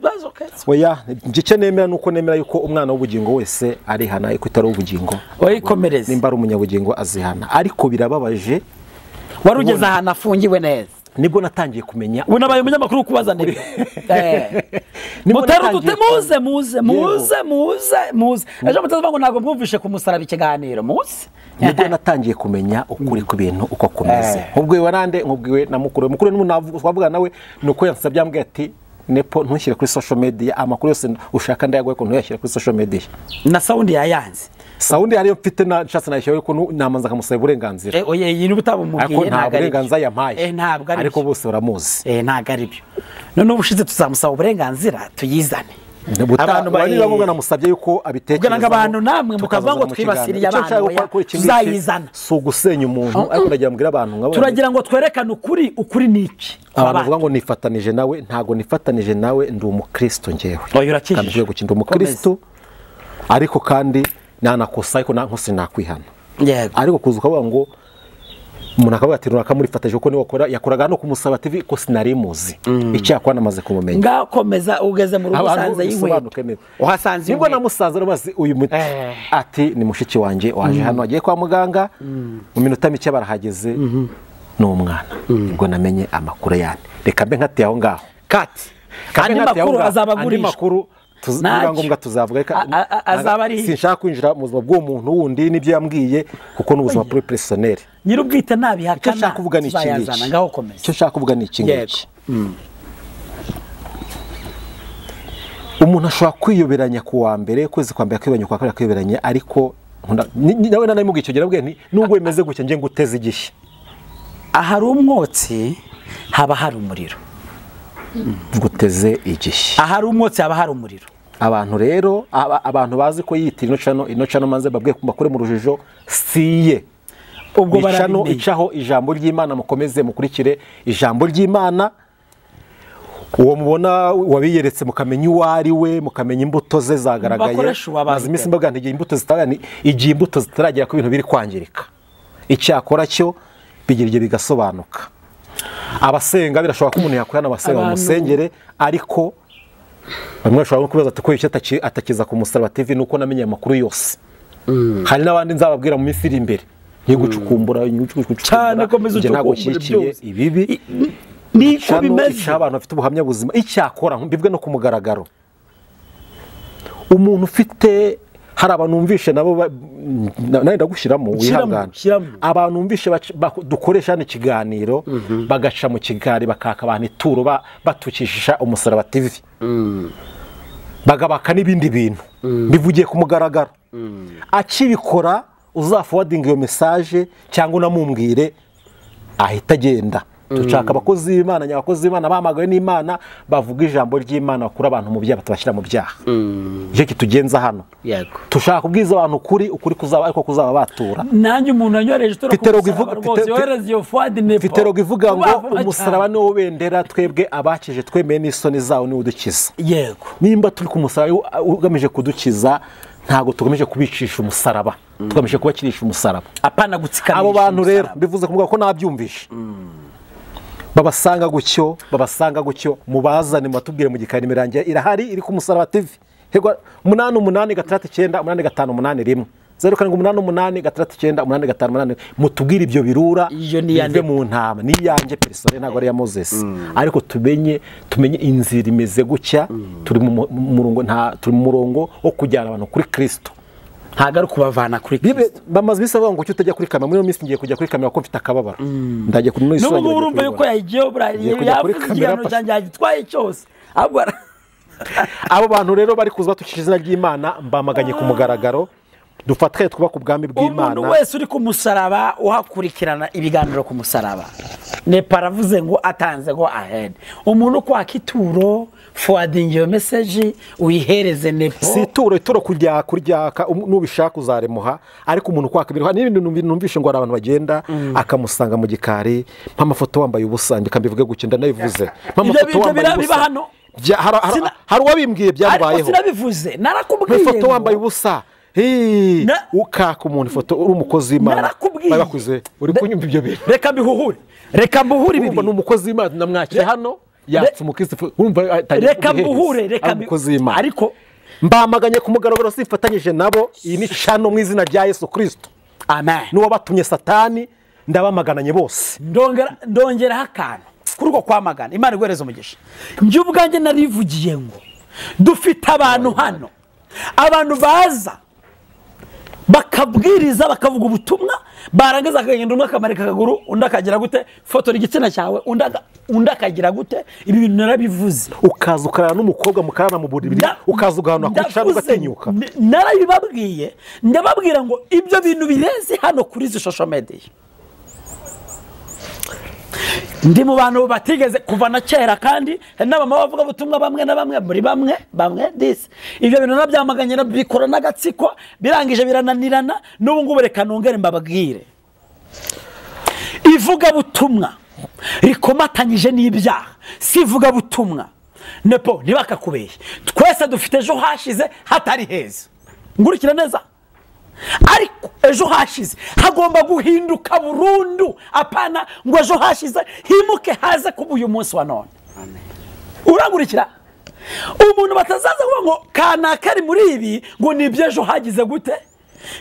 oya, icyo nemera nuko nemera yuko umwana w'ubugingo wese arihana, ariko itari ubugingo oyikomereze, nimba ari umunyabugingo azihana. Ariko birababaje, wari ugeze ahantu afungiwe neza, nibwo natangiye kumenya. Ubu nabaye umunyamakuru kubaza nibyo. Mutarudute muze muze muze muze muze. Ejo mutavuga ngo ntabwo mwumvishe ku musaraba ikiganiro muze. Nibwo natangiye kumenya ukuri ku bintu uko kumeze. Nkubwiwe nande, nkubwiwe na mukuru. Mukuru n'umuntu twavuga nawe nuko yansabye ambwiye ati Nepo ntushyire kuri social media amakuru yose ushaka ndayaguye ko ntuyashyire kuri social media. Na sound yayanze. Sound yari mfite na nshatse nayishyira ko namanza kamusaba uburenganzira. Oye iyi n'ubutabumubwiye ntabwo uburenganzira yampaye. Ntabwo ari. Ariko bose baramuzi. Ntabwo ari byo. None ubushize tuzamusaba uburenganzira tuyizane. Abantu bari ngombwa namusabye yuko abitekereza. Kugira ngo abantu namwe mukavuga ngo twibasiriye abantu tuzayizana. Si ugusenya umuntu ariko ndagira mbwira abantu nkabo. Turagira ngo twerekane ukuri, ukuri niki. Abantu bavuga ngo nifatanije nawe, ntago nifatanije nawe, ndi umukristo ngewe. Oya urakijije. Ndi umukristo ariko kandi nanakosa ariko nankose nakwihana. Yego. Ariko kuza ukavuga ngo umuntu akavuga ati runaka murifatanyije kuko niwe wakora yakoraga no kumusaba TV ko sinari muzi. Icyakora namaze kumumenya. Ngakomeza ugeze mu rugo usanze y'inkweto. Uhasanze nibwo namusanze rwose uyu muti ati ni mushiki wanjye waje hano agiye kwa muganga mu minota mike barahageze n'umwana. Nibwo namenye amakuru yane. Reka mbe nkati aho ngaho. Kati. Andi makuru azabagurishwa. Andi makuru ngombwa tuzavuga azaba ari sinshaka kwinjira mu buzima bw'uwo muntu wundi n'ibyo yambwiye kuko n'ubuzima buri personnel. Nyirubwite nabihakana. Icyo nshaka kuvuga ni iki ngiki. Ngaho komeza. Icyo nshaka kuvuga ni iki ngiki. Umuntu ashobora kwiyoberanya ku wa mbere, kwezi kwa mbere akiyoberanya, kwa kabiri akiyoberanya, ariko nawe nanamubwiye icyo gihe nabwiye nti nubwo bimeze gutya ngiye nguteze igishyi. Ahari umwotsi haba hari umuriro. Guteze igishyi. Ahari umwotsi haba hari umuriro. Abantu rero abantu bazi ko yitira ino cano maze babwiye bakure mu rujijo siye. Ubwo barabimenya. Icaho ijambo ry'Imana, mukomeze mukurikire ijambo ry'Imana. Uwo mubona wabiyeretse mukamenya uwo ari we, mukamenya imbuto ze zagaragaye. Maze iminsi mbaga ntigiye imbuto zitagani, igihe imbuto zitaragera ku bintu biri kwangirika. Icyakora cyo bigira igihe bigasobanuka. Abasenga birashoboka ko umuntu yakwihana abasenga mu musengere, ariko bamwe bashobora kubaza ati ko icyo atakiza ku musaraba TV nuko namenye amakuru yose. Hari n'abandi nzababwira mu minsi iri imbere. Ngiye gucukumbura cyane, komeza ucukumbure byose ibibi niko bimeze. Abantu bafite ubuhamya buzima icyakora mbibwe no kumugaragaro. Umuntu ufite hari abantu umvishe nabo nenda gushyiramo wihangana. Abantu umvishe dukoresha hano ikiganiro bagaca mu kigari bakaka abantu ituro batukishisha umusaraba TV. Bagabaka n'ibindi bintu bivugiye ku mugaragaro. Akibikora uzaforwarding iyo message cyangwa unamumbwire ahita agenda. Dushaka abakozi b'Imana, nyabakozi b'Imana bamagawe n'Imana bavuga ijambo ry'Imana bakura abantu mu byaha batabashyira mu byaha. Icyo kitugenza hano. Yego. Tushaka kubwiza abantu ukuri, ukuri kuzaba ariko kuzaba batura. Nanjye umuntu anyoreje ituro ku yohereza iyo forward Nepo. Fiterogo ivuga ngo umusaraba ni wo bendera twebwe abakije twemeye n'isoni zawo ni udukiza. Yego. Nimba turi ku musaraba ugamije kudukiza ntago tugamije kubicisha umusaraba. Tugamije kubakirisha umusaraba. Apana gutsikamisha. Abo bantu rero bivuze kuvuga ko nabyumvishe. Babasanga gutyo mubazane mubatubwire mu gikari imirangira irahari iri ku musaraba TV. Hegwa 88 69 85 81 0788 69 85 8 mutubwire ibyo birura bive mu ntama ni yanjye personnel ntago ari ya Moses. Ariko tumenye inzira imeze gutya, turi mu murongo nta turi mu murongo wo kujyana abantu kuri Kristo. Ntago ari kubavana kuri Kristo. Bamaze bisaba ngo utajya kuri kamera muri iyo minsi ngiye kujya kuri kamera ko mfite akababaro. Ndagiye kuri no isura. N'ubu urumva yuko yagiye burayi yavuze igihano cyanjye yagitwaye cyose. Ahubwo abo bantu rero bari kuza batukije izina ry'Imana mbamaganye ku mugaragaro. Dufatwe twubaka ubwami bw'Imana. Umuntu wese uri ku musaraba uhakurikirana ibiganiro ku musaraba. Nepo aravuze ngo atanze go ahead. Umuntu kwaka ituro forwarding your message uyihereze Nepo. Si ituro ituro kujya kuryaka nubishaka uzaremuha, ariko umuntu kwaka ibintu n'ibintu numvishe ngo abantu bagenda akamusanga mu gikari mpamafoto wambaye ubusa ndikambivuge guke ndanabivuze. Mpamafoto wambaye ubusa. Hari uwabimbwiye byabayeho. Ariko sinabivuze narakubwiye. Ifoto wambaye ubusa. Ukaka umuntu ifoto uri umukozi w'Imana bakuze uri kunyumva ibyo bintu. Reka mbihuhure, reka mbuhure ibi. Ni umukozi w'Imana namwakira hano Yatse umukristo urumva atangiye Reka mbuhure, reka ari umukozi w'Imana. Ariko mbamaganye ku mugaragaro sifatanyije nabo, iyi ni shano mu izina rya Yesu Kristo. Amen. N'uwabatumye Satani ndabamagananye bose. Ndongeraho akantu kuri uko kwamagana. Imana iguhereze umugisha. Njye ubwanjye narivugiye ngo dufite abantu hano, abantu baza bakabwiriza bakavuga ubutumwa, barangiza akagenda umwe akamarika akaguru, undi akagira gute, fotora igitsina cyawe, undi akagira gute. Ibi bintu narabivuze. Ukaza ukarara n'umukobwa mukarara mu buriri, ukaza ugahanwa ku cana ugatinyuka. Narabibabwiye, ndababwira ngo ibyo bintu bireze hano kuri izi social media. Ndi mu bantu batigeze kuva na kera, kandi hari n'abamama bavuga ubutumwa bamwe na bamwe muri bamwe disi. Ibyo bintu nabyamaganye, nabikora n'agatsiko, birangije birananirana. N'ubu ngubu reka nongere mbabwire, ivugabutumwa rikomatanyije n'ibyaha si ivugabutumwa. Nepo ntibakakubeshye, twese dufite ejo hashize hatari heza. Ngurikira neza. Ariko ejo hashize hagomba guhinduka burundu, apana ngo ejo hashize himuke haze kuba uyu munsi wa none. Urangurikira? Umuntu batazaza kuvuga ngo kanaka ari muri ibi ngo ni iby'ejo hagize gute.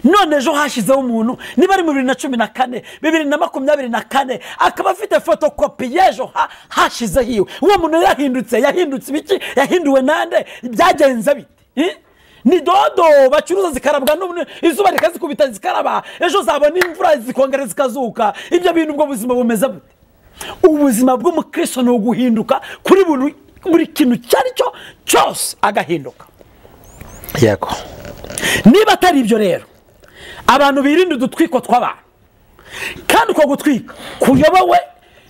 None ejo hashizeho umuntu niba ari mu 2014, 2024, akaba afite fotokopi y'ejo hashize hiwe, uwo muntu yahindutse, yahindutse ibiki, yahinduwe nande, byagenze bite? Ni dodo bacuruza zikarabwa izuba rikazikubita zikaraba, ejo zabona imvura zikongera zikazuka. Ibyo bintu ubwo buzima bumeze bute? Ubuzima bw'umukristo ni uguhinduka kuri buri kintu cyari cyo cyose, agahinduka. Yego. Niba atari ibyo rero, abantu birinde udutwiko tw'abantu, kandi uko gutwika kuyobowe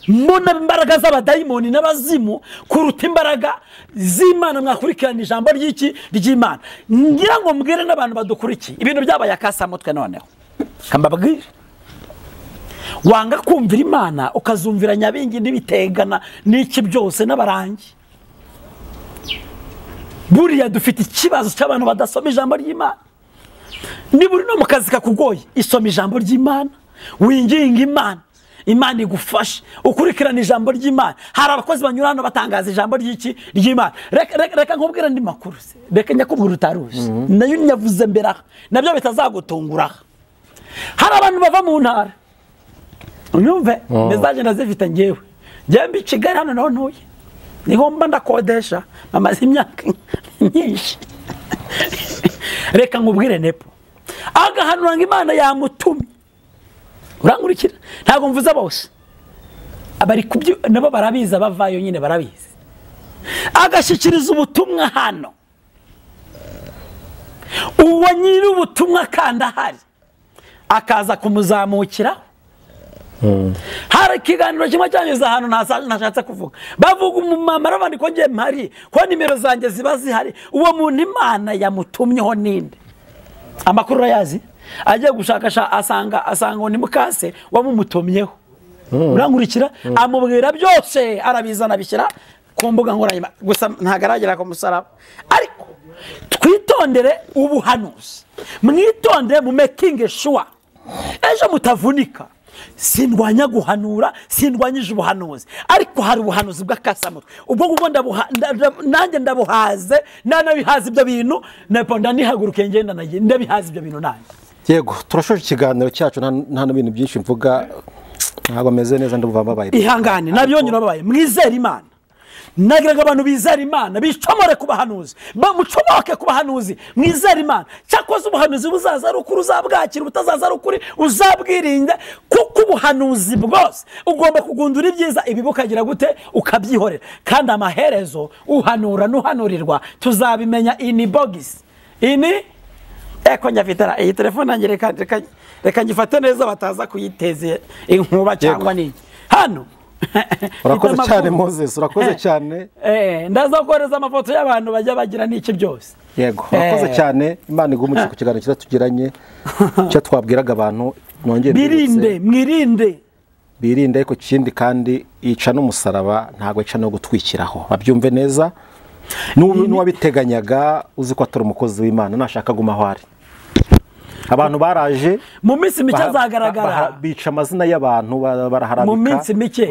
mbona imbaraga z'abadayimoni n'abazimu kuruta imbaraga z'Imana. Mwakurikirana ijambo ry'iki ry'Imana. Ngira ngo mbwire n'abantu badukurikiye, ibintu byabaye akasamutwe noneho. Kambabwire, wanga kumvira Imana ukazumvira nyabingi n'ibitegana n'iki byose n'abarangi. Buriya dufite ikibazo cy'abantu badasoma ijambo ry'Imana. Niba uri no mu kazi kakugoye, isoma ijambo ry'Imana, winginga Imana, Imana igufashe, ukurikirana ijambo ry'Imana. Hari abakozi banyura hano batangaza ijambo ry'iki ry'Imana. Reka nkubwire andi makuru se, reka nyakubwira utaruzi, nayo nyavuze mbere aha, nabyo bitazagutungura. Hari abantu bava mu ntara, unyumve message ndazifite ngewe, njye mbi Kigali hano naho ntuye, niho mba ndakodesha, amaze imyaka myinshi. Reka nkubwire Nepo, agahanura ngo Imana yamutumye. Urangurikira? Ntabwo mvuze bose, abari kubyo nabo barabizi, abavayo nyine barabizi. Agashyikiriza ubutumwa hano, uwo nyiri ubutumwa kandi ahari akaza kumuzamukira. Hari ikiganiro kimwe cyanyuze ahantu ntashatse kuvuga, bavuga umumama arabandi ko ngiye mpari, ko nimero zanjye ziba zihari. Uwo muntu Imana yamutumyeho ninde? Amakuru urayazi? Agiye gushakasha asanga ni mukase wamumutumyeho. Urangurikira? Amubwira byose, arabizana bishyira ku mbuga nkoranyambaga, gusa ntagaragera ku musaraba. Ariko twitondere ubuhanuzi, mwitondere mu making sure ejo mutavunika. Sindwanya guhanura, sindwanyije ubuhanuzi, ariko hari ubuhanuzi bw'akasamutwe. Ubwo ngubwo nanjye ndabuhaze, nanabihaze ibyo bintu, ndanihaguruke ngenda ndabihaze ibyo bintu nanjye. Yego, turashoje ikiganiro cyacu, nta n'ibintu byinshi mvuga, ntabwo meze neza, ndumva mbabaye. Ihangane, nabyo nyine babaye. Mwizere Imana. Nagiraga abantu bizera Imana, bicomore ku bahanuzi, bamucomoke ku bahanuzi, mwizere Imana. Cyakoze ubuhanuzi buzaza ari ukuri uzabwakira, ubutazaza ari ukuri uzabwirinda, kuko ubuhanuzi bwose ugomba kugundura ibyiza, ibibi ukagira gute, ukabyihorera. Kandi amaherezo uhanura n'uhanurirwa tuzabimenya ini bogisi ini. Eko nyafitara iyi telefone nanjye reka ngifate neza bataza kuyiteze inkuba cyangwa niki hano. Urakoze cyane Moses, urakoze cyane. Ndaza kohereza amafoto y'abantu bajya bagira n'iki byose. Yego, urakoze cyane. Imana iguhe ku kiganiro cyiza tugiranye, cyo twabwiraga abantu nongere birinde, mwirinde. Birinde, ariko kindi kandi ica n'umusaraba ntago ica no gutwikiraho. Babyumve neza. N'uwabiteganyaga uzi ko atari umukozi w'Imana nashaka guma aho ari. Abantu baraje mu minsi mike azagaragara, bica amazina y'abantu baraharabika mu minsi mike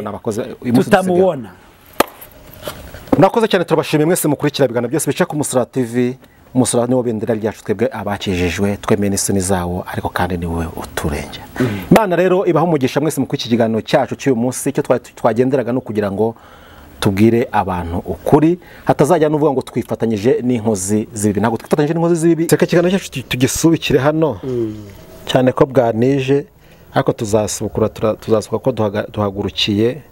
tutamubona. Murakoze cyane, turabashimiye mwese mukurikira ibiganiro byose bica ku Musaraba TV. Umusaraba niwo bendera ryacu twebwe abakijijwe, twemeye n'isoni zawo, ariko kandi niwe uturengera. Imana rero ibaha umugisha mwese mu iki kiganiro cyacu cy'uyu munsi. Icyo twagenderaga no kugira ngo tubwire abantu ukuri, hatazajya n'uvuga ngo twifatanyije n'inkozi z'ibibi. Ntabwo twifatanyije n'inkozi z'ibibi. Reka ikiganiro cyacu tugisubikire hano, cyane ko bwanije, ariko tuzasubukura, tuzasuka ko duhagurukiye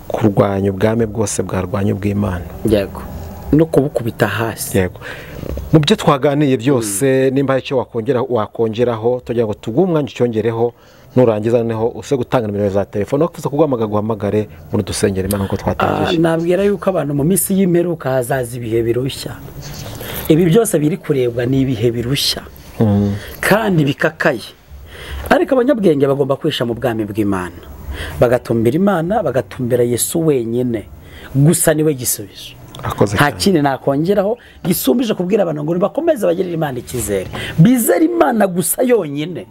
kurwanya ubwami bwose bwarwanya ubw'Imana. Yego, no kubukubita hasi. Yego, mu byo twaganiye byose, nimba hari icyo wakongeraho, tugira ngo tuguhe umwanya ucyongereho, nurangiza noneho use gutanga nimero za telefone, wakuza kuguhamagara guhamagare muri dusengera Imana uko twatangiye. Nabwira yuko abantu mu minsi y'imperuka hazaza ibihe birushya. Ibi byose biri kurebwa ni ibihe birushya kandi bikakaye, ariko abanyabwenge bagomba kwisha mu bwami bw'Imana, bagatumbira Imana, bagatumbira Yesu wenyine gusa, niwe gisubizo. Nta kindi nakongeraho gisumbije kubwira abantu ngo bakomeze bagirire Imana icyizere, bizere Imana gusa yonyine,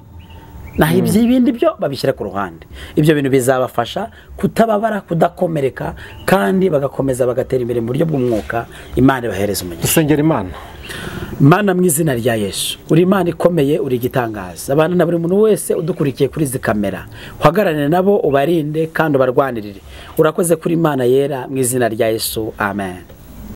naho iby'ibindi byo babishyira ku ruhande. Ibyo bintu bizabafasha kutababara, kudakomereka, kandi bagakomeza bagatera imbere mu buryo bw'umwuka. Imana ibahereza umugisha. Dusengera Imana. Mana, mu izina rya Yesu, uri Imana ikomeye, uri igitangaza. Abantu na buri muntu wese udukurikiye kuri izi kamera, uhagararane nabo, ubarinde kandi ubarwanirire. Urakoze kuri Imana yera, mu izina rya Yesu, amen.